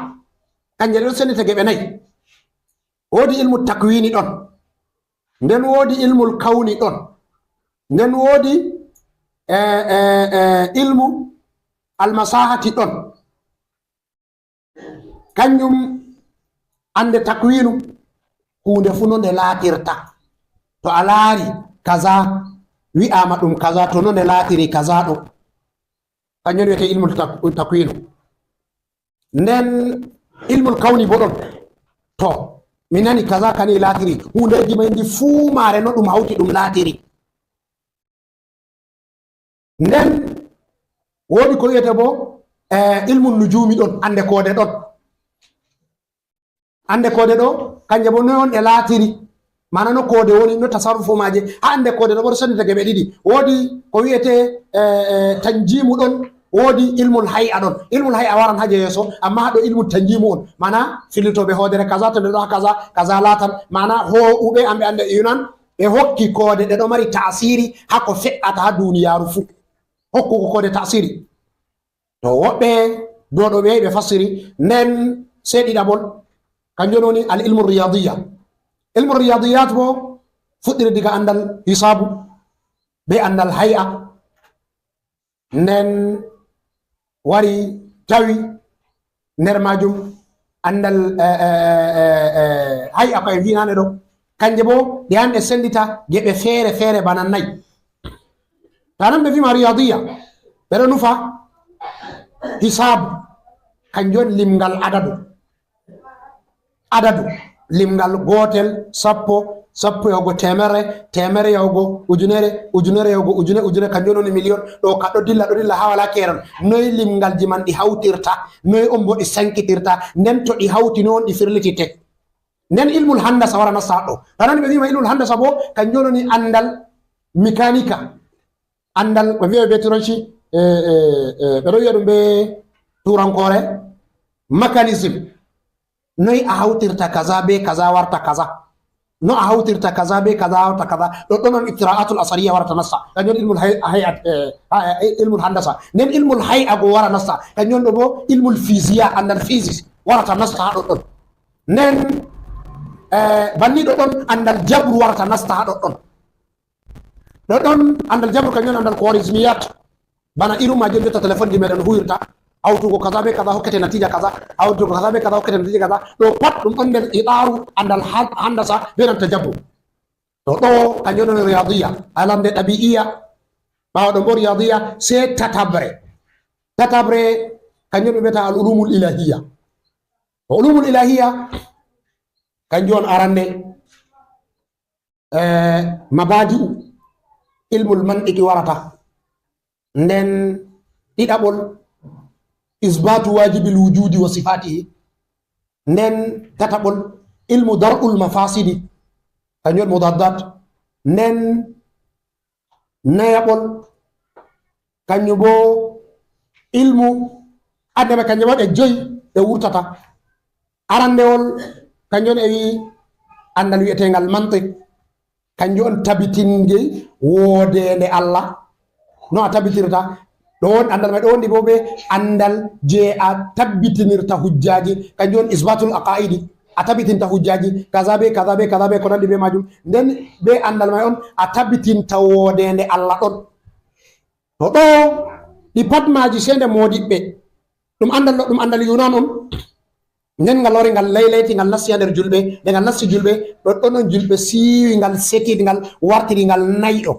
kanje ɗe ɗo senditi geɓe nayi. Woodi ilmu takwini ɗon, nden woodi ilmul kawni ɗon, nden woodi, eh, eh, eh, ilmu almasahati ɗon. Kanjum annde takwinu, huunde fuu no nde laatirta. To a laari kaza, wi'aama ɗum kaza, to no nde laatiri kaza ɗo. Kanjum wiyetee ilmul tak-, takwinu. Nden ilmul kawni bo ɗon. To, mi nani kaza kani laatiri. Huundeeji may ndi fuu maare no ɗum hawti ɗum laatiri. Nden woodi ko wiyetee bo, eh, ilmun nujumi ɗon, annde koode ɗon. Annde koode ɗo, kanje bo noy on ɗe laatiri. Mana no koode woni, no tasarrufu maaje. Ha ande koode no ɓuri sendita geɓe ɗiɗi. Woodi ko wi'ete, eh, eh, tanjimu ɗon, woodi ilmul hay'a ɗon. Ilmul hay'a waran haje yeeso, amma haɗo ilmul tanjimu on. Mana fillitoɓe hoodere kaza, to nde ɗo ha kaza, kaza laatan. Mana huwuɓe amɓe ande Yunan, ɓe hokki koode ɗe ɗo mari tasiri ha ko fe'ata ha duniyaaru fu. Hokkugo koode tasiri. To woɓɓe dow ɗo ɓe yahi ɓe fassiri, nden sey ɗiɗaɓol, kanjum woni al ilmu riyadiya. Ilmu riyadiyat bo fuɗɗiri diga andal hisabu, be andal hay'a. Nden wari tawi nder majum andal, eh, eh, eh, eh, hay'a ko en vinane ɗo. Kanje bo ɗe an ɗe sendita geɓe feere feere bana nayi. Tanan ɓe vima riyadiya, ɓe ɗo nufa hisabu, kanjum woni limgal adadu. Adadu, limgal gootel, sappo, sappo yahugo teemerre, teemerre yahugo ujunere, ujunere yahugo ujune, ujune kanjum woni miliyon. Ɗo ka ɗo dilla, ɗo dilla ha wala keeral. Noy limgalji man ɗi hawtirta? Noy on bo ɗi sankitirta? Nden to ɗi hawti, noy on ɗi firlitite? Nden ilmul handasa wara nasta ɗo. Tanan ɓe vima ilmul handasa bo, kanjum woni andal mekanika. Andal, ɓe vi'a be turanci, eh, eh, eh, ɓe ɗo wi'a ɗum be turankore, mechanism. Noy a hawtirta kaza be kaza warta kaza? No a hawtirta kaza be kaza warta kaza? Ɗoɗɗon on ittira'atul asariya warata nasta. Kanjum on ilmul hay-, hay'at, eh, ha-, eh, ilmul handasa. Nden ilmul hay'a go wara nasta. Kanjum on ɗo bo ilmul fiziya, andal physics warata nasta ha ɗoɗɗon. Nden, eh, banni ɗoɗɗon andal jabru warata nasta ha ɗoɗɗon. Ɗoɗɗon andal jabru kanjum on andal Khwarizmiyat. Bana irin majum jotta telefonji meɗen huwirta. Hawtugo kaza be kaza hokkete natija kaza. Hawtugo kaza be kaza hokkete natija kaza. Ɗo pat ɗum ɗon nder itaru andal han-, handasa be nanta jabru. To ɗo kanjum on riyadiya, alande ɗabi'iya. Ɓawo ɗon bo riyadiya, sey tatabre. Tatabre kanjum ɓe mbiyata al ulumul ilahiya. To ulumul ilahiya, kanjum on arande. Eh, mabadi'u ilmul mantiki warata. Nden ɗiɗaɓol, isbatu wajibil wujudi wa sifatihi. Nden tataɓol, ilmu dar'ul mafasidi. Kanjum woni mudaddat. Nden nayaɓol, kanjum bo ilmu, ande ɓe kanjum waɗe joyi ɗe wurtata. Arandewol, kanjum on e wi andal wi'etengal mantiq. Kanjum on tabitinge woodende Allah. No a tabitirta? Ɗo won andal mai, ɗo wondi bo be andal je a tabitinirta hujjaji. Kanjum on isbatul aqaidi. A tabitinta hujjaji. Kaza be kaza be kaza be ko nandi be majum. Nden be andal mai on a tabitinta woodende Allah ɗon. To ɗo, ɗi pat maji sey nde moodiɓɓe. Ɗum andal ɗo, ɗum andal Yunan on. Nden ngal wari ngal laylayti, ngal nasti ha nder julɓe. Nde ngal nasti julɓe, ɗoɗɗon on julɓe siwi ngal, seki ngal, wartiri ngal nayɗo.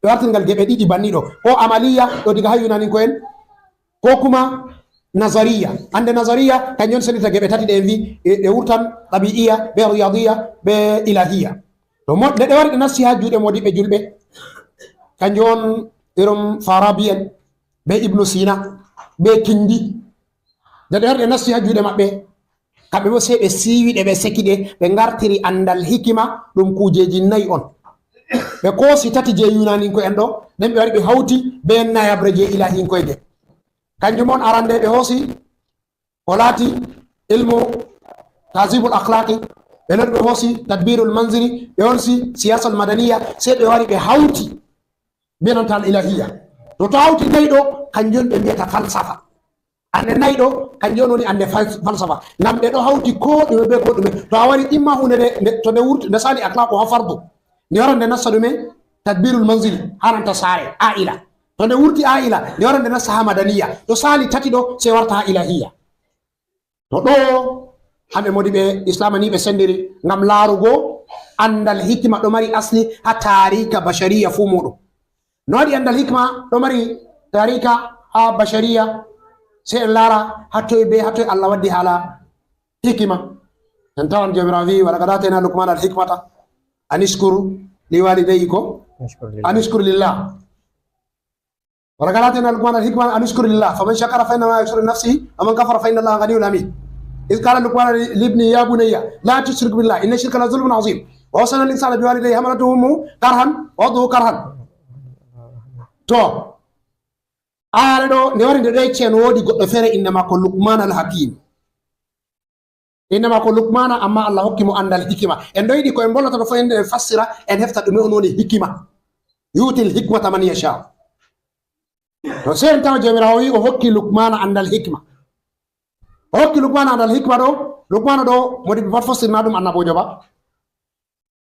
Ɓe wartiri ngal geɓe ɗiɗi banni ɗo. Ko amaliya, ɗo diga ha Yunaninko'en, ko kuma nazariya. Ande nazariya, kanjum on sendita geɓe tati ɗe en vi, e, ɗe wurtan tabi'iya, be riyadiya, be ilahiya. To mo-, nde ɗe wari ɗe nasti ha juuɗe moodiɓɓe julɓe, kanjum on irin Farabi en, be Ibnu Sina, be Kindi. Nde ɗe wari ɗe nasti ha juuɗe maɓɓe, kamɓe bo sey ɓe siwi ɗe, ɓe seki ɗe, ɓe ngartiri andal hikima ɗum kujeji nayi on. Ɓe koosi tati je Yunaninko'en ɗo, nden ɓe wari ɓe hawti be nayaɓre je ilahinko'en. Kanjum on arande ɓe hoosi ko laati ilmu tahzibul akhlaqi, ɓe lori ɓe hoosi tadbirul manzili, ɓe hoosi siyasal madaniya, sey ɓe wari ɓe hawti be nanta al ilahiya. To, to hawti nayi ɗo, kanjum on ɓe mbiyata falsafa. Ande nayi ɗo, kanjum on woni ande fal-, falsafa. Ngam ɗe ɗo hawti ko ɗume be ko ɗume. To a wari imma hunde nde, nde, to nde wurti, nde sali akhlaqu ha fardu. Nde wara nde nasta ɗume? Tadbirul manzili, ha nanta saare, a'ila. To nde wurti a'ila, nde wara nde nasta ha madaniya. To sali tati ɗo, sey warta ha ilahiya. To ɗo, hamɓe moodiɓɓe Islama ni ɓe sendiri ngam laarugo andal hikima ɗo mari asli ha taarika bashariya fu muɗum. No waɗi andal hikima ɗo mari taarika ha bashariya, sey en laara hattoy be hattoy Allah waddi hala hikima. En tawan Jawmiraawo wi'i, "Wa laqad atayna Luqmana al-hikmata an ishkur li walidayhi" ko? An ishkur lillah. An ishkur lillah. "Wa laqad atayna Luqmana al-hikmata an ishkur lillah, faman shakara fa innama yashkuru li nafsihi, wa man kafara fa inna Allaha ghaniyyun hamid. Idh qala Luqmanu li ibnihi ya bunayya la tushrik billah, inna shirka la zulmun azim." Wa wassayna al insana bi walidayhi hamalatuhu ummuhu karhan wa wada'ahu karhan. To, aare ɗo, nde wari nde ɗo yecce no woodi goɗɗo feere innde maako Luqman al Hakim. Innde maako Luqmana, amma Allah hokki mo anndal hikima. En ɗo yiɗi ko en mbolata ɗo fof, en, en fassira, en hefta ɗume on woni hikima. Yutil hikmata man yasha. To sey en tawa Joomiraawo wi o hokki Luqmana anndal hikma. O hokki Luqmana anndal hikma ɗo, Luqmana ɗo, modi ɓe fot fossirna ɗum annaboojo ba.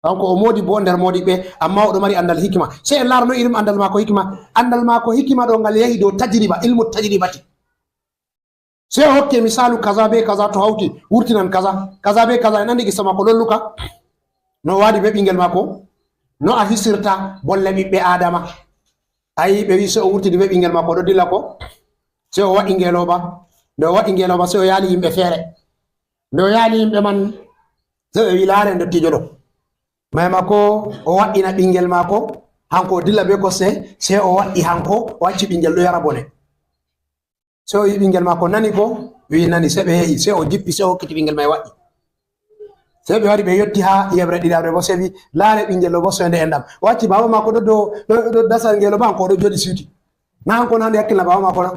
Kanko o moodi bo nder moodi ɓe, amma oɗo mari anndal hikma. Sey en laara no irin anndal maako hikma. Anndal maako hikma ɗo ngal yahi dow tajriba, ilmu tajribati. Sey o hokke misaalu kaza be kaza to hawti wurtinan kaza, kaza be kaza. En andi qissa maako lolluka. No o waɗi be ɓingel maako. No a hisirta bolle ɓiɓɓe Adama. Ayi, ɓe wi sey o wurtidi be ɓingel maako ɗo dilla ko. Sey o waɗi ngeloba. Nde o waɗi ngeloba sey o yaali yimɓe feere. Nde o yaali yimɓe man sey ɓe wi laare ndottijo ɗo. Maymako o waɗɗina ɓingel maako, hanko o dilla be kosɗe, sey o waɗɗi hanko, o acci ɓingel ɗo yara bone. Sey o yi ɓingel maako nani ko, wi nani, sey ɓe yehi, sey o jippi, sey o hokkiti ɓingel may waɗɗi. Sey ɓe wari ɓe yotti haa yeɓre ɗiɗaɓre bo, sey wi, laare ɓingel ɗo bo soynde enɗam. O acci baaba maako ɗo, ɗo, ɗo, ɗo dasa ngel ɗo ba, hanko o ɗo jooɗi siwti. Na hanko na hande hakkilna baaba maako na?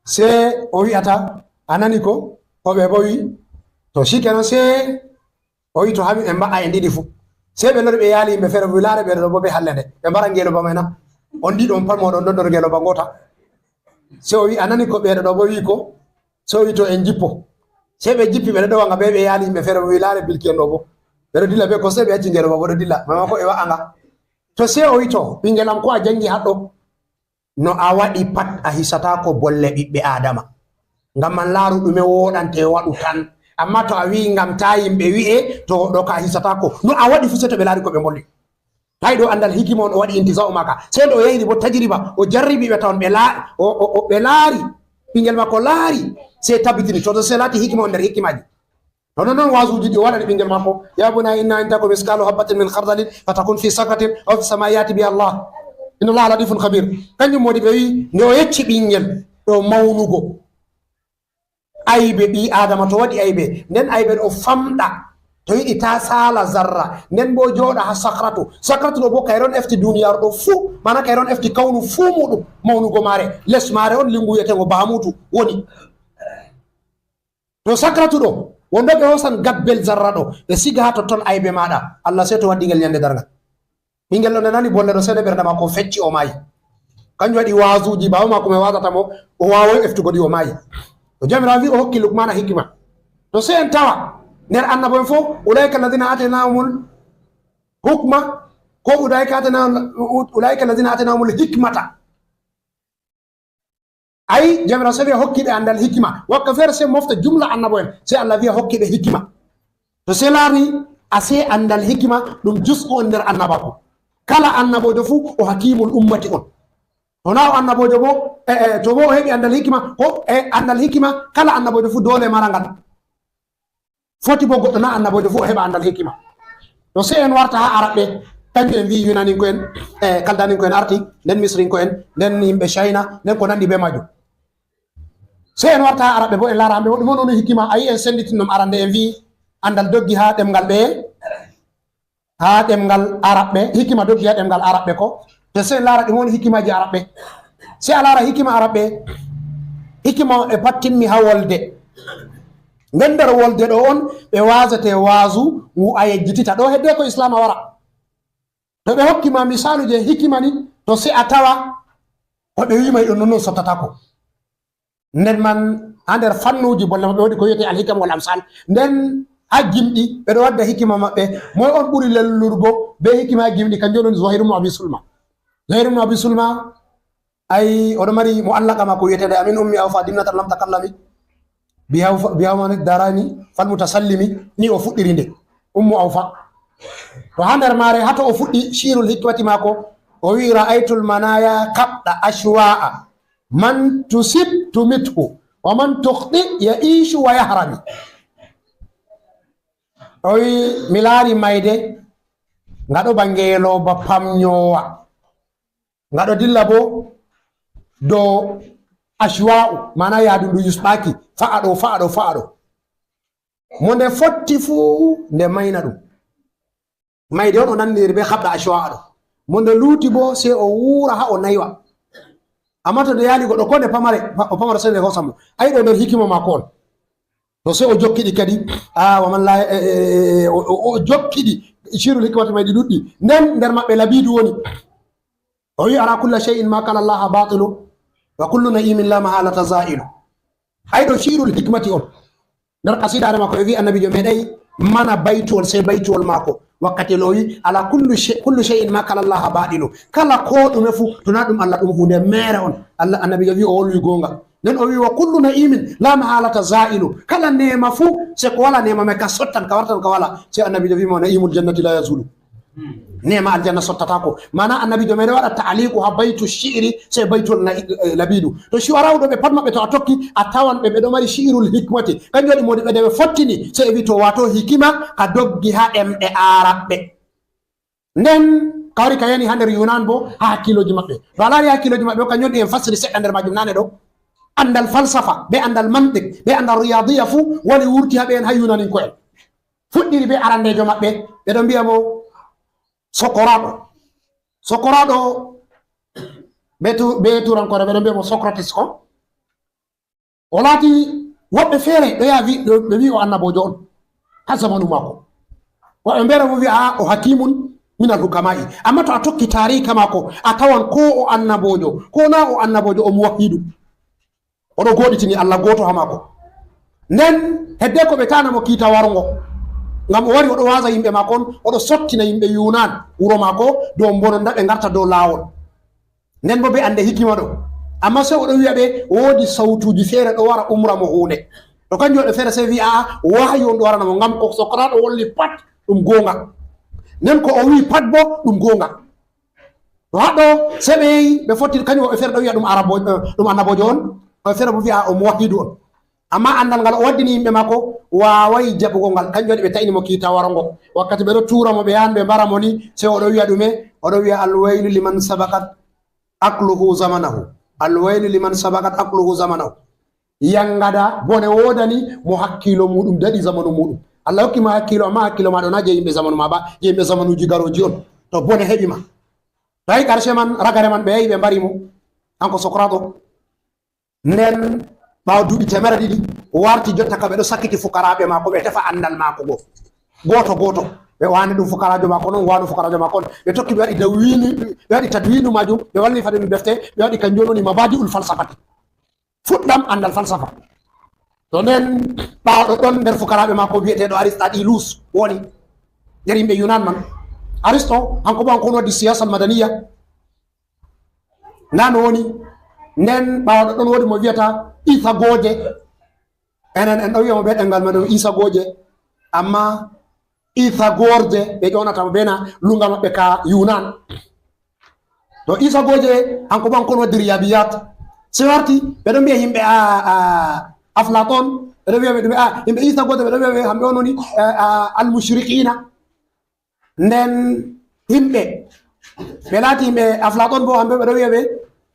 Sey o wi'ata, a nani ko, ko ɓe bo wi. To shikenan sey o wi to haa min en mba'a en ɗiɗi fuu. Sey ɓe lori ɓe yaali yimɓe feere, wi laare ɓe ɗo bo ɓe halle nde. Ɓe mbara ngeloba may na? On ɗiɗo on pat mooɗon ɗon nder ngeloba ngoota. Sey o wi, a nani ko ɓe ɗo bo wi ko? Sey o wi to en jippo. Sey ɓe jippi ɓe ɗo ɗowa nga be ɓe yaali yimɓe feere, wi laare bilki en ɗo bo. Ɓe ɗo dilla be kosɗe ɓe acci ngeloba bo ɗo dilla. Maymako ɓe wa'a nga. To sey o wi to, ɓingel am ko a jangi haɗɗo? No a waɗi pat a hisataako bolle ɓiɓɓe Aadama. Ngam man laaru ɗume wooɗante waɗu tan. Amma to a wi'i ngam taa yimɓe wi'e, to ɗo ka a hisataako. No a waɗi fu sey to ɓe laari ko ɓe mbolli. Tawi ɗo anndal hikima on o waɗi intiza'u maaka. Sey nde o yahiri bo tajriba, o jarribi ɓe tawon ɓe laa-, o, o, o, ɓe laari. Ɓingel maako laari, sey tabitini. To, to sey laati hikima on nder hikimaji. Hono noon waasuuji ɗi o waɗani ɓinngel makko, "Ya bunayya inna in taku misqalu habbatin min khardalin fatakun fi sakratin aw fi samai yati biha Allah. Inna Allah latifun khabir." Kanjum modi ɓe wi, nde o yecci ɓinngel ɗo mawnugo. Aybe ɓii Aadama to waɗi aybe, nden aybe ɗo famɗa. To yiɗi ta saala zarra, nden bo jooɗa ha sakratu. Sakratu ɗo bo kayre on efti duniyaaru ɗo fuu, mana kayre on efti kawnu fuu muɗum, mawnugo maare, les maare on lingu wi'etengo Bahamutu woni. To sakratu ɗo, wonɓe ɓe hoosan gabbel zarra ɗo, ɓe siga haa totton aybe maaɗa. Allah sey to waddi ngel nyande darngal. Ɓinngel ɗo nde nani bolle ɗo, sey nde ɓernde maako fecci, o maayi. Kanjum waɗi waazuuji baaba maako mo waazata mo, o waawaay eftugo ɗi, o maayi. To Jawmiraawo wi o hokki Lukmana hikima. To sey en tawa nder annabo en fof, "Ulaa'ika alladhina aataynahumul hukma," ko "Ulaa'ika aataynahum, ulaa'ika alladhina aataynahumul hikmata." Ayi, Jawmiraawo sey o hokki ɓe anndal hikima. Wakka feere sey mofta jumla annabo en, sey Allah wi'a hokki ɓe hikima. To sey laari, a sey anndal hikima ɗum juz'u on nder annabaaku. Kala annaboojo fuu o hakimul ummati on. To naa o annaboojo bo, e, e, to bo o heɓi anndal hikima, ko, e, anndal hikima, kala annaboojo fuu doole mara ngal. Foti bo goɗɗo naa annaboojo fuu o heɓa anndal hikima. To sey en warta haa Araɓɓe, kanjum en wi'i Yunaninko'en, e, Kaldaninko'en arti, nden Misrinko'en, nden yimɓe China, nden ko nanndi bee maajum. Sey en warta haa Araɓɓe bo en laara hamɓe, ɗum on woni hikima, a yi'i en sennditini ɗum arande en wi'i anndal doggi haa ɗemngal ɓeye, haa ɗemngal Araɓɓe, hikima doggi haa ɗemngal Araɓɓe ko. Te sey en laara ɗum woni hikimaaji Araɓɓe. Sey a laara hikima Araɓɓe, hikima on e pat timmi haa wolde. Nden nder wolde ɗo on ɓe waazete waazu ngu a yejjitita. Ɗo heddee ko Islaama wara. To ɓe hokki ma misaalu je hikima ni, to sey a tawa ko ɓe wi'i ma e ɗon non non sottataako. Nden man haa nder fannuuji bolle maɓɓe woodi ko wiyetee Al-Hikam wal Amsal. Nden haa gimɗi ɓe ɗo wadda hikima maɓɓe. Moy on ɓuri lellurgo bee hikima haa gimɗi? Kanjum woni Zuhayr ibn Abi Sulma. Zuhayr ibn Abi Sulma, ay, o ɗo mari mu'allaqa maako wiyeteende "Amin ummi awfa dimnatan lam takallami bi hawfa, bi hawmani darani fal mutasallimi", ni o fuɗɗiri nde, Ummu Awfa. To haa nder maare, haa to o fuɗɗi shi'rul hikmati maako, o wi'i, "Ra'aytul manaya qabda ashwa'a, man tusib tumithu, wa man tukhti ya'ishu wa yahrami." O wi'i, "Mi laari mayde, nga ɗo ba ngeelooba pamnyoowa. Nga ɗo dilla bo dow ashwa'u, maana yaadu ndu yusɓaaki, fa'a ɗo, fa'a ɗo, fa'a ɗo. Mo nde fotti fuu, nde mayna ɗum." Mayde on o nanniri be habda ashwa'a ɗo. Mo nde luuti bo, sey o wuura haa o naywa. Amma to nde yaali goɗɗo, ko nde pamare, pa-, o pamara, sey nde hoosa mo. Ay ɗo nder hikima maako on. To sey o jokkiɗi kadi. Ah, wa man la, eh, eh, eh, o, o, o jokkiɗi. Shirul hikmati may ɗi ɗuɗɗi. Nden nder maɓɓe Labidu woni. O wi, "Ara kulla shay'in ma kala Allaha batilu, wa kullu na'imin la mahalata za'ilu." Ay ɗo Shirul hikmati on. Nder kasidaare maako, e wi annabiijo meeɗay mana baytuwol, sey baytuwol maako. Wakkati o wi, "Ala kullu shay-, kullu shay'in ma kala Allaha batilu." Kala ko ɗume fu, to na ɗum Allah, ɗum huunde meere on. Allah, annabiijo wi o wolwi goonga. Nden o wi, "Wa kullu na'imin la mahalata za'ilu." Kala neema fu, sey ko wala neema may ka sottan, ka wartan ka wala. Sey annabiijo wi mo, "Na'imul jannati la yazulu." Neema aljanna sottataako. Mana annabiijo meeɗay waɗa ta'aliku haa baytu shi'iri, sey baytuwol na, eh, Labidu. To shu'ara'u ɗo ɓe pat maɓɓe to a tokki, a tawan ɓe, ɓe ɗo mari shi'irul hikmati. Kanjum waɗi moodi ɓe de ɓe fottini, sey ɓe wi to waato hikima ka doggi haa ɗemɗe Aaraɓɓe. Nden ka wari ka yani haa nder Yunan bo, haa hakkiilooji maɓɓe. To a laari hakkiilooji maɓɓe, kanjum waɗi en fassiri seɗɗa nder maajum naane ɗo. Anndal falsafa, be anndal mantiq, be anndal riyadiya fu woni wurti haa ɓe en haa Yunaninko'en. Fuɗɗiri be arandeejo maɓɓe, ɓe ɗon mbi'a mo Sokoraɗo. Sokoraɗo be tu-, be turankoore ɓe ɗon mbi'a mo Socrates ko. O laati woɓɓe feere ɗo yaha wi-, ɗo ɓe wi o annaboojo on haa zamanu maako. Woɓɓe feere bo wi'a, "Aa, o hakimun minal hukama'i." Amma to a tokki taariika maako, a tawan ko o annaboojo, ko na o annaboojo, o muwahhidu. O ɗo gooɗitini Allah gooto haa maako. Nden hedde ko ɓe taana mo kiita warngo. Ngam o wari o ɗo waaza yimɓe maako on, o ɗo sottina yimɓe Yunan wuro maako dow mbononda ɓe ngarta dow laawol. Nden bo be annde hikima ɗo. Amma sey o ɗo wi'a ɓe woodi sawtuuji feere ɗo wara umra mo huunde. To kanjum waɗi feere sey wi'a, "Aa, wahayu on ɗo warana mo." Ngam ko Sokrato wolli pat ɗum goonga. Nden ko o wi'i pat bo ɗum goonga. To haɗɗo, sey ɓe yehi, ɓe fotti, kanjum woɓɓe feere ɗo wi'a ɗum arabo, eh, ɗum annaboojo on, woɓɓe feere bo wi'a o muwahhidu on. Amma anndal ngal o waddini yimɓe maako, waaway jaɓugo ngal. Kanjum waɗi ɓe ta'ini mo kiita warango. Wakkati ɓe ɗo tuura mo, ɓe yahan ɓe mbara mo ni, sey o ɗo wi'a ɗume? O ɗo wi'a, "Alwaylu liman sabaqat aqluhu zamanahu. Alwaylu liman sabaqat aqluhu zamanahu." Yangada, bone woodani mo hakkiilo muuɗum daɗi zamanu muuɗum. Allah hokki ma hakkiilo, amma hakkiilo ma ɗo na jey yimɓe zamanu ma ba, jey yimɓe zamanuuji garooji on. To bone heɓi ma. Tawi karshe man, ragare man, ɓe yahi ɓe mbari mo, kanko Sokrato. Nden, ɓaawo duuɓi teemere ɗiɗi, o warti jotta ka ɓe ɗo sakkiti fukaraaɓe maako, ɓe tefa anndal maako go. Gooto gooto. Ɓe waani ɗum fukaraajo maako non, waano fukaraajo maako on. Ɓe tokki, ɓe waɗi dawwini, ɓe waɗi tadwinu maajum, ɓe wallifani ɗum defte, ɓe waɗi kanjum woni Mabadi'ul Falsafati. Fuɗɗam anndal falsafa. To nden, ɓaawo ɗoɗɗon, nder fukaraaɓe maako bi'eteeɗo Aristadilus woni nder yimɓe Yunan man. Aristo, hanko bo, hanko on waddi siyasal madaniya. Ndaa no woni. Nden ɓaawo ɗoɗɗon woodi mo wi'ata Isagoje. Enen en ɗo wi'a mo be ɗemngal men ɗum Isagoje. Amma Isagorje ɓe ƴoonata mo be na lunga maɓɓe ka Yunan. To Isagoje, hanko bo, hanko on waddi riyadiyat. Sey warti, ɓe ɗon mbi'a yimɓe a, a, Aflaton, ɓe ɗon mbi'a ɓe ɗum, a, yimɓe Isagoje, ɓe ɗon mbi'a ɓe hamɓe on woni, a, a, al-mushrikina. Nden yimɓe, ɓe laati yimɓe Aflaton bo, hamɓe ɓe ɗon wi'a ɓe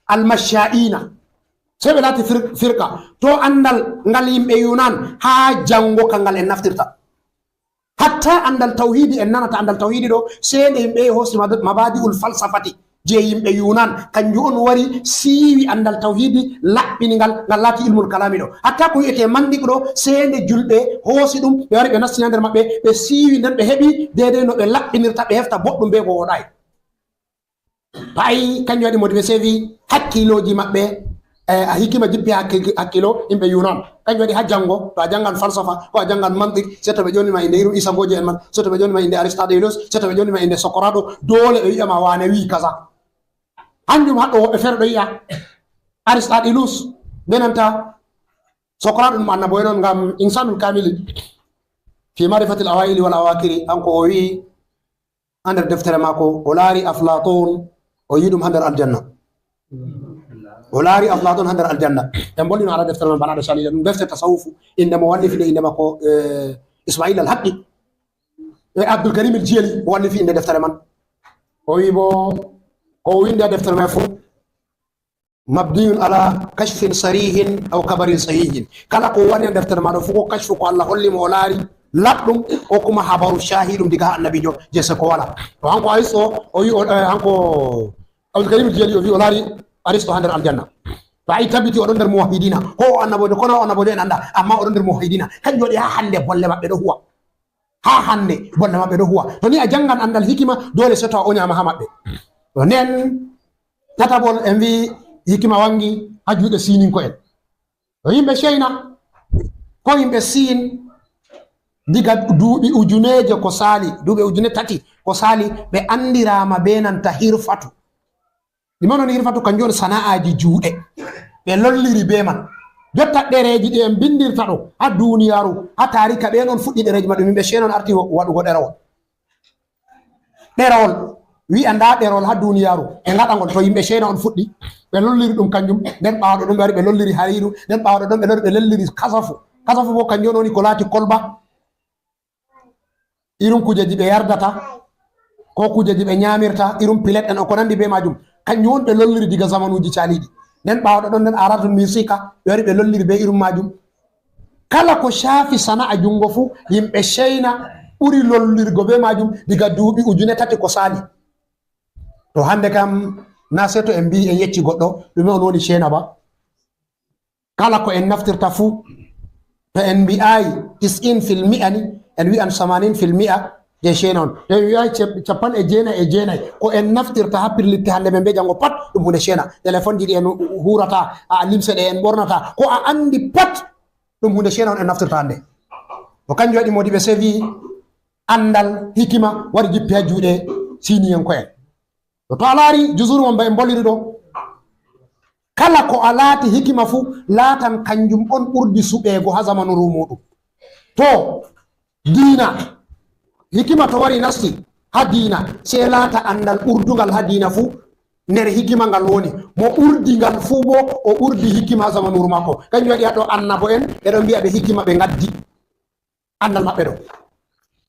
al-masha'ina. Sey ɓe laati fir-, firqa. To anndal ngal yimɓe Yunan haa janngo kangal en naftirta. Hatta anndal tawhiidi, en nanata anndal tawhiidi ɗo, sey nde yimɓe hoosi mab-, mabadi'ul falsafati je yimɓe Yunan, kanjum on wari siiwi anndal tawhiidi, laɓɓini ngal, ngal laati ilmul kalami ɗo. Hatta ko wi'ete mantiq ɗo, sey nde julɓe hoosi ɗum, ɓe wari ɓe nastini nder maɓɓe, ɓe siiwi nden ɓe heɓi deydey no ɓe laɓɓinirta, ɓe hefta boɗɗum be ko wooɗaay. Pay kanjum waɗi moodi ɓe seewi hakkiilooji maɓɓe, eh, a hikima jippi hakki-, hakkiilo yimɓe Yunan. Kanjum waɗi haa janngo, to a janngan falsafa, ko a janngan mantiq, sey to ɓe ƴoni ma innde irin Isagoje en man, sey to ɓe ƴoni ma innde Aristadilus, sey to ɓe ƴoni ma innde Sokrato, doole ɓe wi'a ma waane wi'i kaza. Hanjum haɗɗo woɓɓe feere ɗo yi'a Aristadilus, be nanta Sokrato ɗum annabo en on, ngam insanul kamili fi ma'rifatil awa'ili wal awakiri, kanko o wi'i, haa nder deftere maako, o laari Aflatun, o yi'i ɗum haa nder aljanna. O laari Aflatun haa nder aljanna. En mbolino ara deftere man bana ɗo sali, ɗum deftere tasawufu, innde mo wallifi nde, innde maako, eh, Ismail Al-Haqqi. E Abdul Karim Al-Jiyali wallifi innde deftere man. O wi'i bo, ko o windi haa deftere man fuu, mabniyun ala kashfin sarihin aw kabarin sahihin. Kala ko woni e deftere maɗo fuu ko kashfu, ko Allah holli mo o laari, laɓɗum, ko kuma habaru cahiɗum diga ha annabijo je seko wala. To hanko Aristo o wi o, eh, hanko Abdul Karim Jeli o wi o laari Aristo ha nder aljanna. To ayi tabbiti oɗon nder muwahhidina, ko o annabojo, ko na o annabojo en anda, amma oɗon nder muwahhidina. Kanjum waɗi ha hande bolle maɓɓe ɗo huwa. Ha hande bolle maɓɓe ɗo huwa. To ni a jangan andal hikima, dole seto a onyama ha maɓɓe. To nden tatabol en wi hikima wangi ha juuɗe Sinink'en. To yimɓe China, ko yimɓe Siin, diga duuɓi ujuneje ko sali, duuɓi ujune tati ko sali, ɓe andirama be nanta hirfatu. Ɗi man on hirfatu kanjum on sana'aji juuɗe. Ɓe lolliri be man. Jotta ɗereji ɗi en bindirta ɗo ha duniyaru, ha tarika ɓen on fuɗɗi ɗereji maɓɓe, yimɓe China on arti waɗugo ɗerewol. Ɗerewol, wi'a nda ɗerewol ha duniyaru, ɓe ngaɗa ngol, to yimɓe China on fuɗɗi, ɓe lolliri ɗum kanjum, nden ɓawo ɗon ɓe wari ɓe lolliri hariru, nden ɓawo ɗon ɓe lori ɓe lolliri kasafu. Kasafu bo kanjum on woni ko laati kolba. Irin kujeji ɓe yardata, ko kujeji ɓe nyamirta, irin pilet en, ko nandi be majum. Kanjum on ɓe lolliri diga zamanuji caliɗi. Nden ɓawo ɗon nden aratul misika, ɓe wari ɓe lolliri be irin majum. Kala ko shafi sana'a jungo fu, yimɓe China ɓuri lollirgo be majum diga duuɓi ujune tati ko sali. To hande kam, na seto en mbi en yecci goɗɗo ɗume on woni China ba. Kala ko en naftirta fu, to en mbi'ayi tis'in fil mi'a ni, en wi'an samanin fil mi'a je China on. To en mbi'ayi cep-, capan e jeenay e jeenay, ko en naftirta ha pirlitte hande men be jango pat ɗum hunde China. Telefonji ɗi en hurata, a limse ɗe en ɓornata, ko a andi pat ɗum hunde China on en naftirta hande. To kanjum waɗi modiɓɓe sevi andal hikima wari jippi ha juuɗe Siniyanko'en. To, to a laari jusuru mon ba en boliri ɗo, kala ko a laati hikima fu laatan kanjum on ɓurdi suɓeego ha zamanu rumuɗum. To diina, hikima to wari nasti ha diina, sey laata andal ɓurdungal ha diina fu nder hikima ngal woni. Mo ɓurdi ngal fu bo o ɓurdi hikima ha zamanu rumuɗum. Kanjum waɗi haɗo annabo en ɓe ɗon mbi'a ɓe hikima ɓe ngaddi andal maɓɓe ɗo.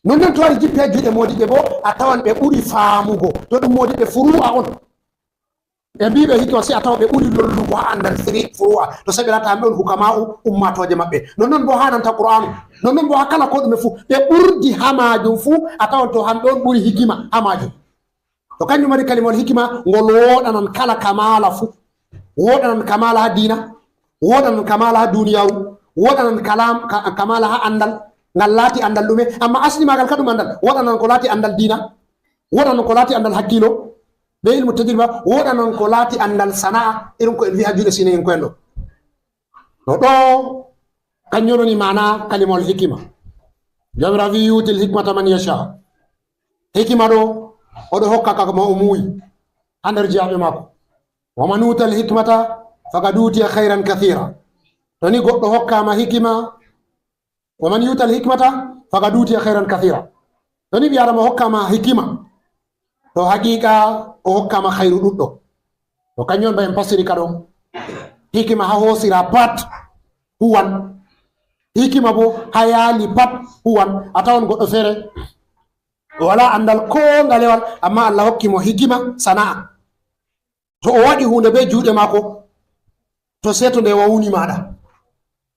Non non to wari jippi ha juuɗe modiɓɓe bo, a tawan ɓe ɓuri faamugo. To ɗum modiɓɓe furu'a on. Ɓe mbi ɓe hikima, si a tawa ɓe ɓuri lollugo ha andal firi furu'a. To sai ɓe laata hamɓe on hukama'u ummatooje maɓɓe. Non non bo ha nanta Qur'anu. Non non bo ha kala ko ɗume fu. Ɓe ɓurdi ha majum fu, a tawan to hamɓe on ɓuri hikima ha majum. To kanjum waɗi kalimawol hikima ngol woɗanan kala kamala fu. Woɗanan kamala ha diina, woɗanan kamala ha duniyaru, woɗanan kalam-, ka-, kamala ha andal, ngal laati andal ɗume, amma asli magal ka ɗum andal, woɗanan ko laati andal diina, woɗanan ko laati andal hakkilo, be ilmu tajriba, woɗanan ko laati andal sana'a, irin ko en wi'a juuɗe Siniyanko'en ɗo. No ɗo, kanjum woni maana kalimawol hikima. Jawmiraawo wi, "Yu'til hikmata man yasha." Hikima ɗo, oɗo hokka ka mo o muyi ha nder jeyaaɓe maako. "Wa man utal hikmata faqad utiya khairan kathira." To ni goɗɗo hokkama hikima, "Wa man yu'tal hikmata faqad utiya khairan kathira." To ni ɓi Adama hokkama hikima, to haqiqa o hokkama khairu ɗuɗɗo. To kanjum on ba en passiri ka ɗo. Hikima ha hosira pat huwan. Hikima bo ha yaali pat huwan. A tawan goɗɗo feere o wala andal ko ngalewal, amma Allah hokki mo hikima sana'a. To o waɗi hunde be juuɗe maako, to seto nde wawni maɗa.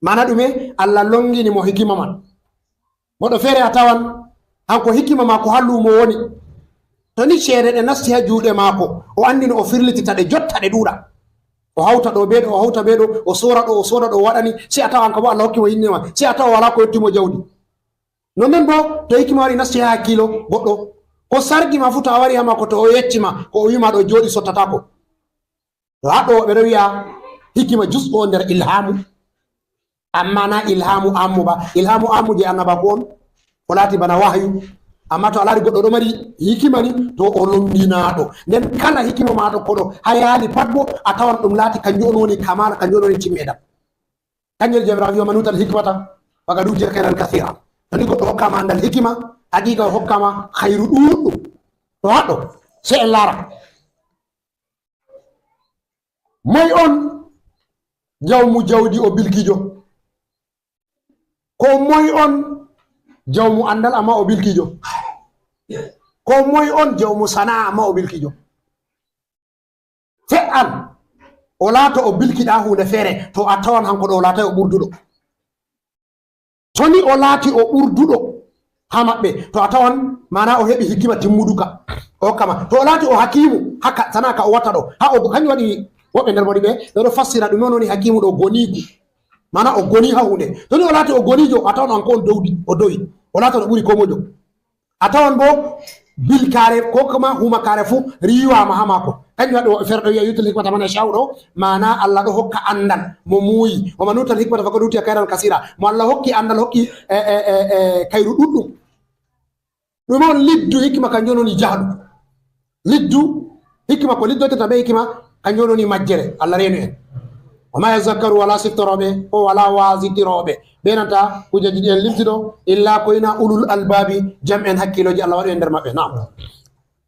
Mana ɗume? Allah longini mo hikima man. Goɗɗo feere a tawan hanko hikima maako ha luumo woni. To ni ceede ɗe nasti ha juuɗe maako, o andi no o firlitita ɗe, jotta ɗe ɗuuɗa. O hauta ɗo be ɗo, o hauta be ɗo, o sora ɗo, o soda ɗo, o waɗani, sai a tawa hanko bo Allah hokki mo inne man, sai a tawa wala ko yotti mo jawdi. Non non bo to hikima wari nasti ha hakkilo goɗɗo, ko sargi ma fu to a wari ha maako to o yecci ma, ko o wi ma ɗo jooɗi sottatako. To ha ɗo ɓe ɗo wi'a hikima juz'u o nder ilhamu. Amma na ilhamu ammu ba. Ilhamu ammu je annabaku on, ko laati bana wahayu. Amma to a laari goɗɗo ɗo mari hikima ni, to o longinaɗo. Nden kala hikima ma ɗo koɗo ha yaali pat bo, a tawan ɗum laati kanjum on woni kamala, kanjum on woni timmeɗam. Kanjum Jawmiraawo wi, "Wa man utal hikmata faqad utiya khairan kathira." To ni goɗɗo hokkama andal hikima, haqiqa o hokkama khairu ɗuɗɗum. To ha ɗo, sai en laara. Moy on jawmu jawdi o bilkijo? Ko moy on jawmu andal amma o bilkijo? Ko moy on jawmu sana'a amma o bilkijo? Fe'an o laato o bilkiɗa hunde feere, to a tawan hanko ɗo o laatay o ɓurduɗo. To ni o laati o ɓurduɗo, haa maɓɓe, to a tawan maana o heɓi hikima timmuduka, o hokkama. To o laati o hakiimu, haka, sana ka o watta ɗo. Haa o, kañum waɗi woɓɓe nder mawɗi ɓe, ɓe ɗo fassira ɗume on woni hakiimu ɗo, goniigu. Maana o goni haa huunde. To ni o laati o goniijo, a tawan an ko on dowdi, o dowi. O laata no ɓuri ko moƴƴo. A tawan bo bilkaare ko kuma humakaare fu riiwaama haa maako. Kañum waɗi o ferɗo wi'a, "Yu'til hikmata man yasha'u" ɗo, maana Allah ɗo hokka anndal mo muuyi. "Wa man utal hikmata faqad utiya khayran kasira." Mo Allah hokki anndal, hokki, e, e, e, e, kayru ɗuɗɗum. Ɗum on liddu hikma, kanjum woni jahlu. Liddu hikma, ko liddotirta be hikma, kanjum woni majjere. Allah reenu en. "Wa ma yazakkaru wala siftorooɓe, ko wala waasitirooɓe." Be nanta kujeji ɗi en limti ɗo, illa ko ina ulul albaabi, jam en hakkiilooji, Allah waɗu en nder maɓɓe. Naam.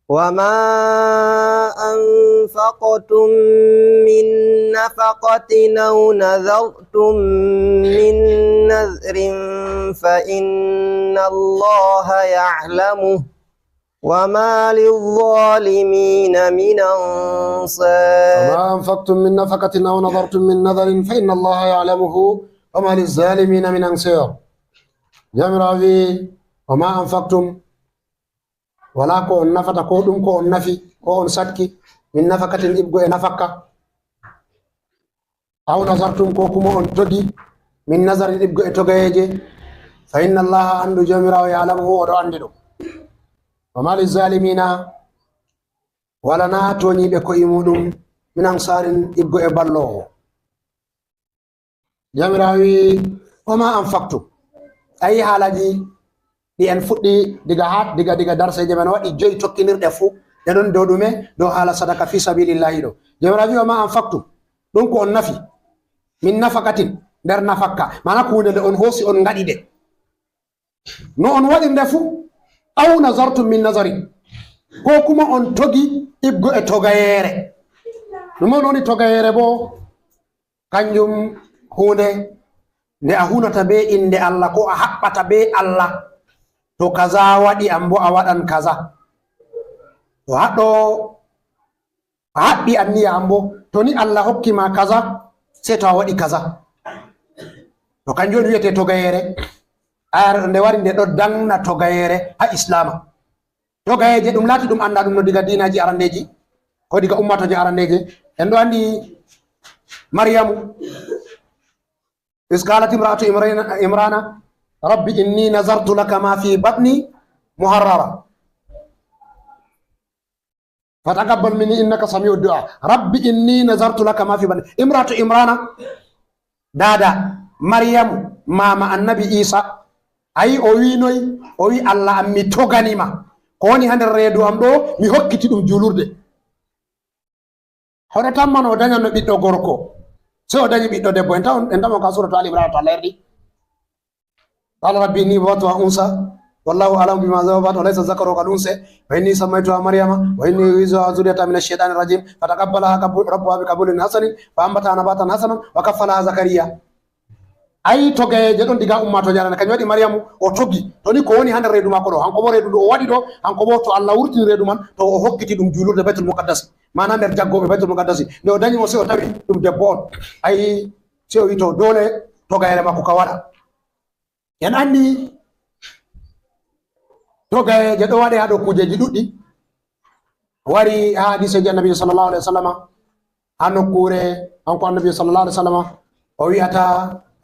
وما أنفقتم من نفقة أو نذرتم من نذر فإن الله يعلمه وما للظالمين من أنصار. وما أنفقتم من نفقة أو نذرتم من نذر فإن الله يعلمه وما للظالمين من أنصار. Jawmiraawo wi'i, "Wa ma anfaqtum," walaa ko on nafata, ko ɗum ko on nafi, ko on satki, "min nafaqatin," iɓgo e nafakka, "aw nazartum," ko kuma on togi, "min nazarin," iɓgo e togayeeje, "fa inna Allaha," anndu Jawmiraawo, "ya'lamuhu," o ɗo anndi ɗum. "Wa ma lizzalimina," walanaa tooñiiɓe ko'e muɗum, "min ansaarin," iɓgo e balloowo. Jawmiraawo wi'i, "Wa ma anfaqtum." Ayi haalaaji ɗi en fuɗɗi diga haa, diga, diga darseeje men waɗi joyi tokkinirɗe fuu, ɗe ɗon dow ɗume? Dow haala sadaka fi sabilillahi ɗo. Jawmiraawo wi'i, "Wa ma anfaqtum." Ɗum ko on nafi. "Min nafaqatin," nder nafakka. Maana ko huunde nde on hoosi on ngaɗi nde. No on waɗi nde fuu, "aw nazartum min nazarin," ko kuma on togi iɓgo e togayeere. Ɗum on woni togayeere bo, kanjum huunde nde a hunata be innde Allah, ko a haɓɓata be Allah. To kaza waɗi, an bo a waɗan kaza. To haɗɗo a haɓɓi anniya an bo, to ni Allah hokki ma kaza, sey to a waɗi kaza. To kanjum on wi'etee togayeere. Ayare ɗo nde wari nde ɗo daŋna togayeere haa Islaama. Togayeeje ɗum laati ɗum annda ɗum no diga diinaaji arandeeji, ko diga ummatooje arandeeje. En ɗo anndi Maryamu, "Iz qalat imra'atu Imrana, Imrana, rabbi inni nazartu laka ma fi batni muharrara." Fataqabbal minni innaka sami'ud du'a. Rabbi inni nazartu laka ma fi batni. Imratu Imrana, dada Maryamu, mama Annabi Isa. Ayi o wi noy? O wi, "Allah am, mi togani ma. Ko woni haa nder reedu am ɗo, mi hokkiti ɗum juulurde." Hono tamman o dañanno ɓiɗɗo gorko. Sey o dañi ɓiɗɗo debbo. En tawon, en tawon ka suratu Ali Imran to Allah yardi. قال رب إني وضعتها أنثى والله أعلم بما وضعت وليس الذكر كالأنثى وإني سميتها مريم وإني أعيذها وذريتها من الشيطان الرجيم فتقبلها قبو-، ربها بقبول حسن فأنبتها نباتا حسنا وكفلها زكريا. Ayi, togayeeje ɗon diga ummaatooje arane, kañum waɗi Maryamu o togi. To ni ko woni haa nder reedu maako ɗo, hanko bo reedu ndu o waɗi ɗo, hanko bo to Allah wurtini reedu man, to o hokkiti ɗum juulurde Baytul Muqaddasi. Maana nder jaggooɓe Baytul Muqaddasi. Nde o dañi mo, sey o tawi ɗum debbo on. Ayi, sey o wi to doole togayere maako ka waɗa. En anndi togayeeje ɗo waɗe haa ɗo kuujeeji ɗuɗɗi. Wari haa hadiiseeji Annabi sallallahu alaihi wasallama, haa nokkuure hanko Annabi sallallahu alaihi wasallama o wi'ata,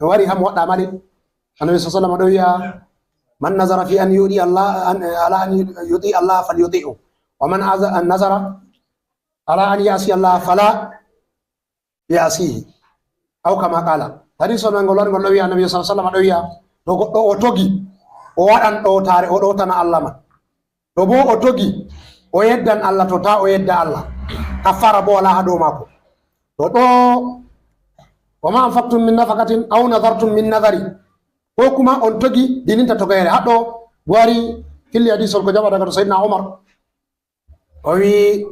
wari haa Muwaɗɗa Malik, Annabi sallallahu alaihi wasallama ɗo wi'a, "Man nazara fi an yuti Allah, an, ala an yuti Allah falyuti'u. Wa man aza-, an nazara ala an ya'si Allah fala ya'sihi." Aw kama qala. Hadiis on ngol wari ngol ɗo wi'a, Annabi sallallahu alaihi wasallama ɗo wi'a, to goɗɗo o togi, o waɗan ɗowtaare, o ɗowtana Allah man. To bo o togi, o yeddan Allah, to ta o yedda Allah. Kaffara bo wala haa dow maako. To ɗo, "Wa ma anfaqtum min nafaqatin aw nadartum min nadari." Ko kuma on togi, dininta togayere. Haa ɗo, Buhari filli hadiis on ko jaɓa daga to Sayyidina Umar. O wi,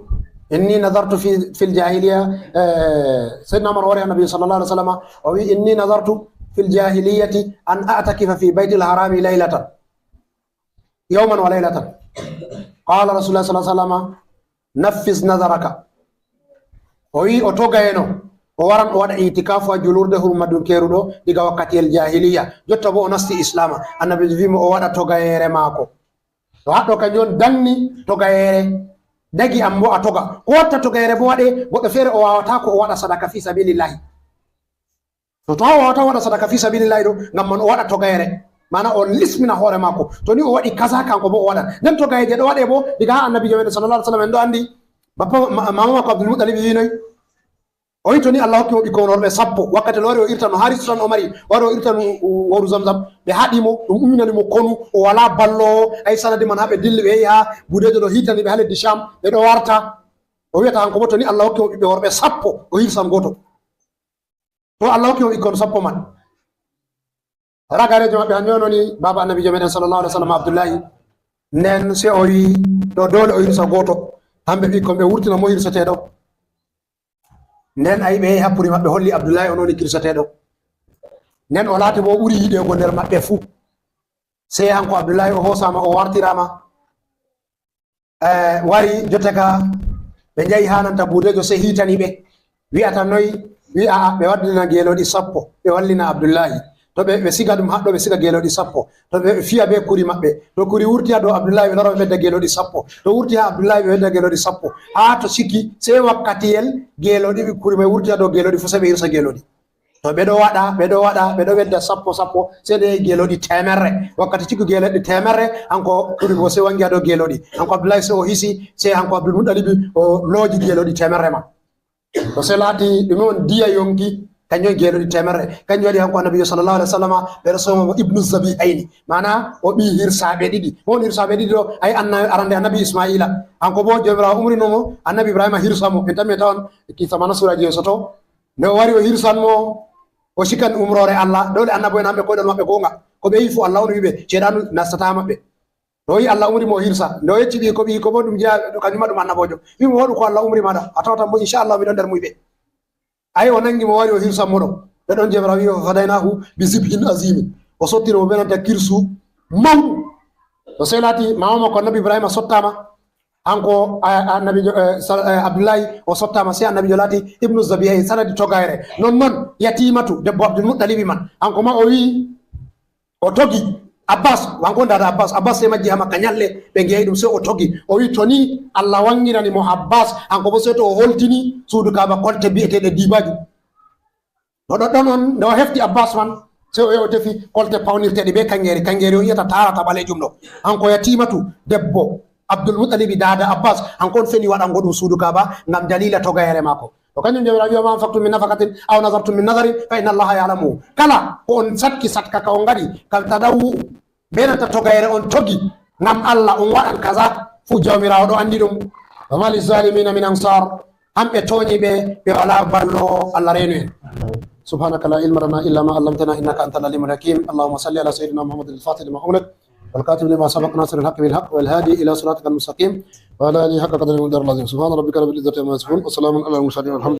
"Inni nadartu fi, fil jahiliya," eh, Sayyidina Umar wari Annabi sallallahu alaihi wasallam, o wi, "Inni nadartu fil jahiliyati an a'takifa fi baytil harami laylatan." Yawman wa laylatan. Qala Rasulullah sallallahu alaihi wasallam, "Naffiz nadaraka." O wi o togayeno, O waran o waɗa itikafu ha julurde hurmadun keruɗo diga wakkatiyel jahiliya. Jotta bo o nasti islama. Annabijo wi mo o waɗa togayeere maako. To haɗɗo kanjum on danni togayeere. Dagi am bo a toga. Ko watta togayeere bo waɗe, goɗɗo feere o wawata ko o waɗa sadaka fi sabilillahi. To, to o wawata waɗa sadaka fi sabilillahi ɗo, ngam man o waɗa togayeere. Mana o lismina hoore maako. To ni o waɗi kaza kanko bo o waɗan. Nden togayeeje ɗo waɗe bo, diga ha annabijo meɗen sallallahu alaihi wasallam en ɗo andi. Bappa, ma-, mama maako Abdul Muttalib yinoy. O wi to ni Allah hokki mo ɓikkon worɓe sappo, wakkati loori o irtano, hari susan o mari, wari o irtano wauru Zamzam, ɓe haɗi mo, ɗum umminani mo konu, o wala ballowo, ay sanadi man ha ɓe dilli ɓe yehi ha buudeejo ɗo hitani ɓe ha leddi Sham, ɓe ɗo warta. O wiyata hanko bo to ni Allah hokki mo ɓiɓɓe worɓe sappo, o hirsan gooto. To Allah hokki mo ɓikkon sappo man. Ragareejo maɓɓe hanjo woni baaba annabijo meɗen sallallahu alaihi wasallam Abdullahi. Nden se o wi ɗo dole o hirsa gooto. Hamɓe ɓikkon ɓe wurtina mo hirseteeɗo. Nden ayi ɓe yahi ha puri maɓɓe holli Abdullahi on woni kirseteeɗo. Nden o laati bo o ɓuri yiɗego nder maɓɓe fu. Sey hanko Abdullahi o hosama o wartirama. Eh, wari jotta ka ɓe njahi ha nanta buudeejo sey hitani ɓe. Wi'ata noy? Wi a'a, ɓe waddina geelooɗi sappo, ɓe wallina Abdullahi. To ɓe, ɓe siga ɗum haɗɗo, ɓe siga geelooɗi sappo. To ɓe fiya be kuri maɓɓe. To kuri wurti ha dow Abdullahi, ɓe lora ɓe ɓedda geelooɗi sappo. To wurti ha Abdullahi, ɓe ɓedda geelooɗi sappo. Haa to siki, sey wakkatiyel geelooɗi kuri may wurti ha dow geelooɗi fu, sey ɓe hirsa geelooɗi. To ɓe ɗo waɗa, ɓe ɗo waɗa, ɓe ɗo ɓedda sappo, sappo, sey ɗe geelooɗi teemerre. Wakkati ciki geelooɗi teemerre, hanko kuri go sey wangi ha dow geelooɗi. Hanko Abdullahi sey o hisi, sey hanko Abdul Muttalibi o looji geelooɗi teemerre man. To sey laati ɗume on diya yonki, kanjum on geelooɗi teemerre. Kanjum waɗi hanko Annabiijo sallallahu alaihi wasallama, ɓe ɗo sooma mo Ibnu Zabihayni. Maana o ɓii hirsaaɓe ɗiɗi. Ko woni hirsaaɓe ɗiɗi ɗo? Ay anna-, arande Annabi Ismaila. Hanko bo Jawmiraawo umrino mo, Annabi Ibrahima hirsa mo. En tammi en tawan kiisa man ha suuraji yeeso to. Nde o wari o hirsan mo, o sikan umroore Allah. Dole annabo'en hamɓe koyɗol maɓɓe goonga. Ko ɓe yi'i fu Allah on wi'i ɓe, ceyɗaanu nastataa maɓɓe. To o wi'i Allah umri mo o hirsa. Nde o yecci ɓiiko, ɓiiko bo ɗum jeyaa, kanjum ma ɗum annaboojo. Wi'i mo, waɗu ko Allah umri ma ɗa. A tawatan bo, insha Allah, mi ɗon nder muyɓe. Ay o nangi mo wari o hirsan mo ɗo. Ɓe ɗon Jawmiraawo wi'i, "Wa fadaynahu bi zibhin azimin." O sottino mo be nanta kirsu mawɗum. To sey laati, maama maako Annabi Ibrahima sottaama. Hanko, a, a, Annabiijo, eh, sa-, eh, Abdullahi o sottaama, sey Annabiijo laati Ibnu Zabiha, sanadi togayre. Non non, Yatimatu, debbo Abdul Muttalibi man. Hanko ma o wi'i, o togi Abbas, hanko on daada Abbas, Abbas sey majji ha Makka nyalle, ɓe ngeyi ɗum, sey o togi. O wi'i to ni Allah wanginani mo Abbas, hanko bo sey to o holtini suudu Kaaba kolte bi'eteeɗe dibaaju. O ɗoɗɗon on, nde o hefti Abbas man, sey o yahi o tefi kolte pawnirteeɗe be kangeeri, kangeeri on yi'ata taarata ɓaleejum ɗo. Hanko Yatimatu, debbo Abdul Muttalibi, daada Abbas, hanko on feni waɗango ɗum suudu Kaaba ngam daliila togayere maako. To kanjum Jawmiraawo wi'i, "Wa ma anfaqtum min nafaqatin aw nazartum min nazarin fa inna Allaha ya'lamu." Kala ko on satki satka ka on ngaɗi, ka tadawwu, be nanta togayere on togi ngam Allah, on waɗan kaza, fu Jawmiraawo ɗo andi ɗum. "Wa ma lizzalimina min ansar." Hamɓe tooñi ɓe, ɓe walaa ballo, Allah reenu en. سبحانك لا علم لنا إلا ما علمتنا إنك أنت العليم الحكيم. اللهم صل على سيدنا محمد الفاتح لما أغلق والخاتم لما سبق ناصر الحق بالحق والهادي إلى صراطك المستقيم وعلى آله حق قدره ومقداره العظيم. سبحان ربك رب العزة عما يصفون وسلام على المرسلين والحمد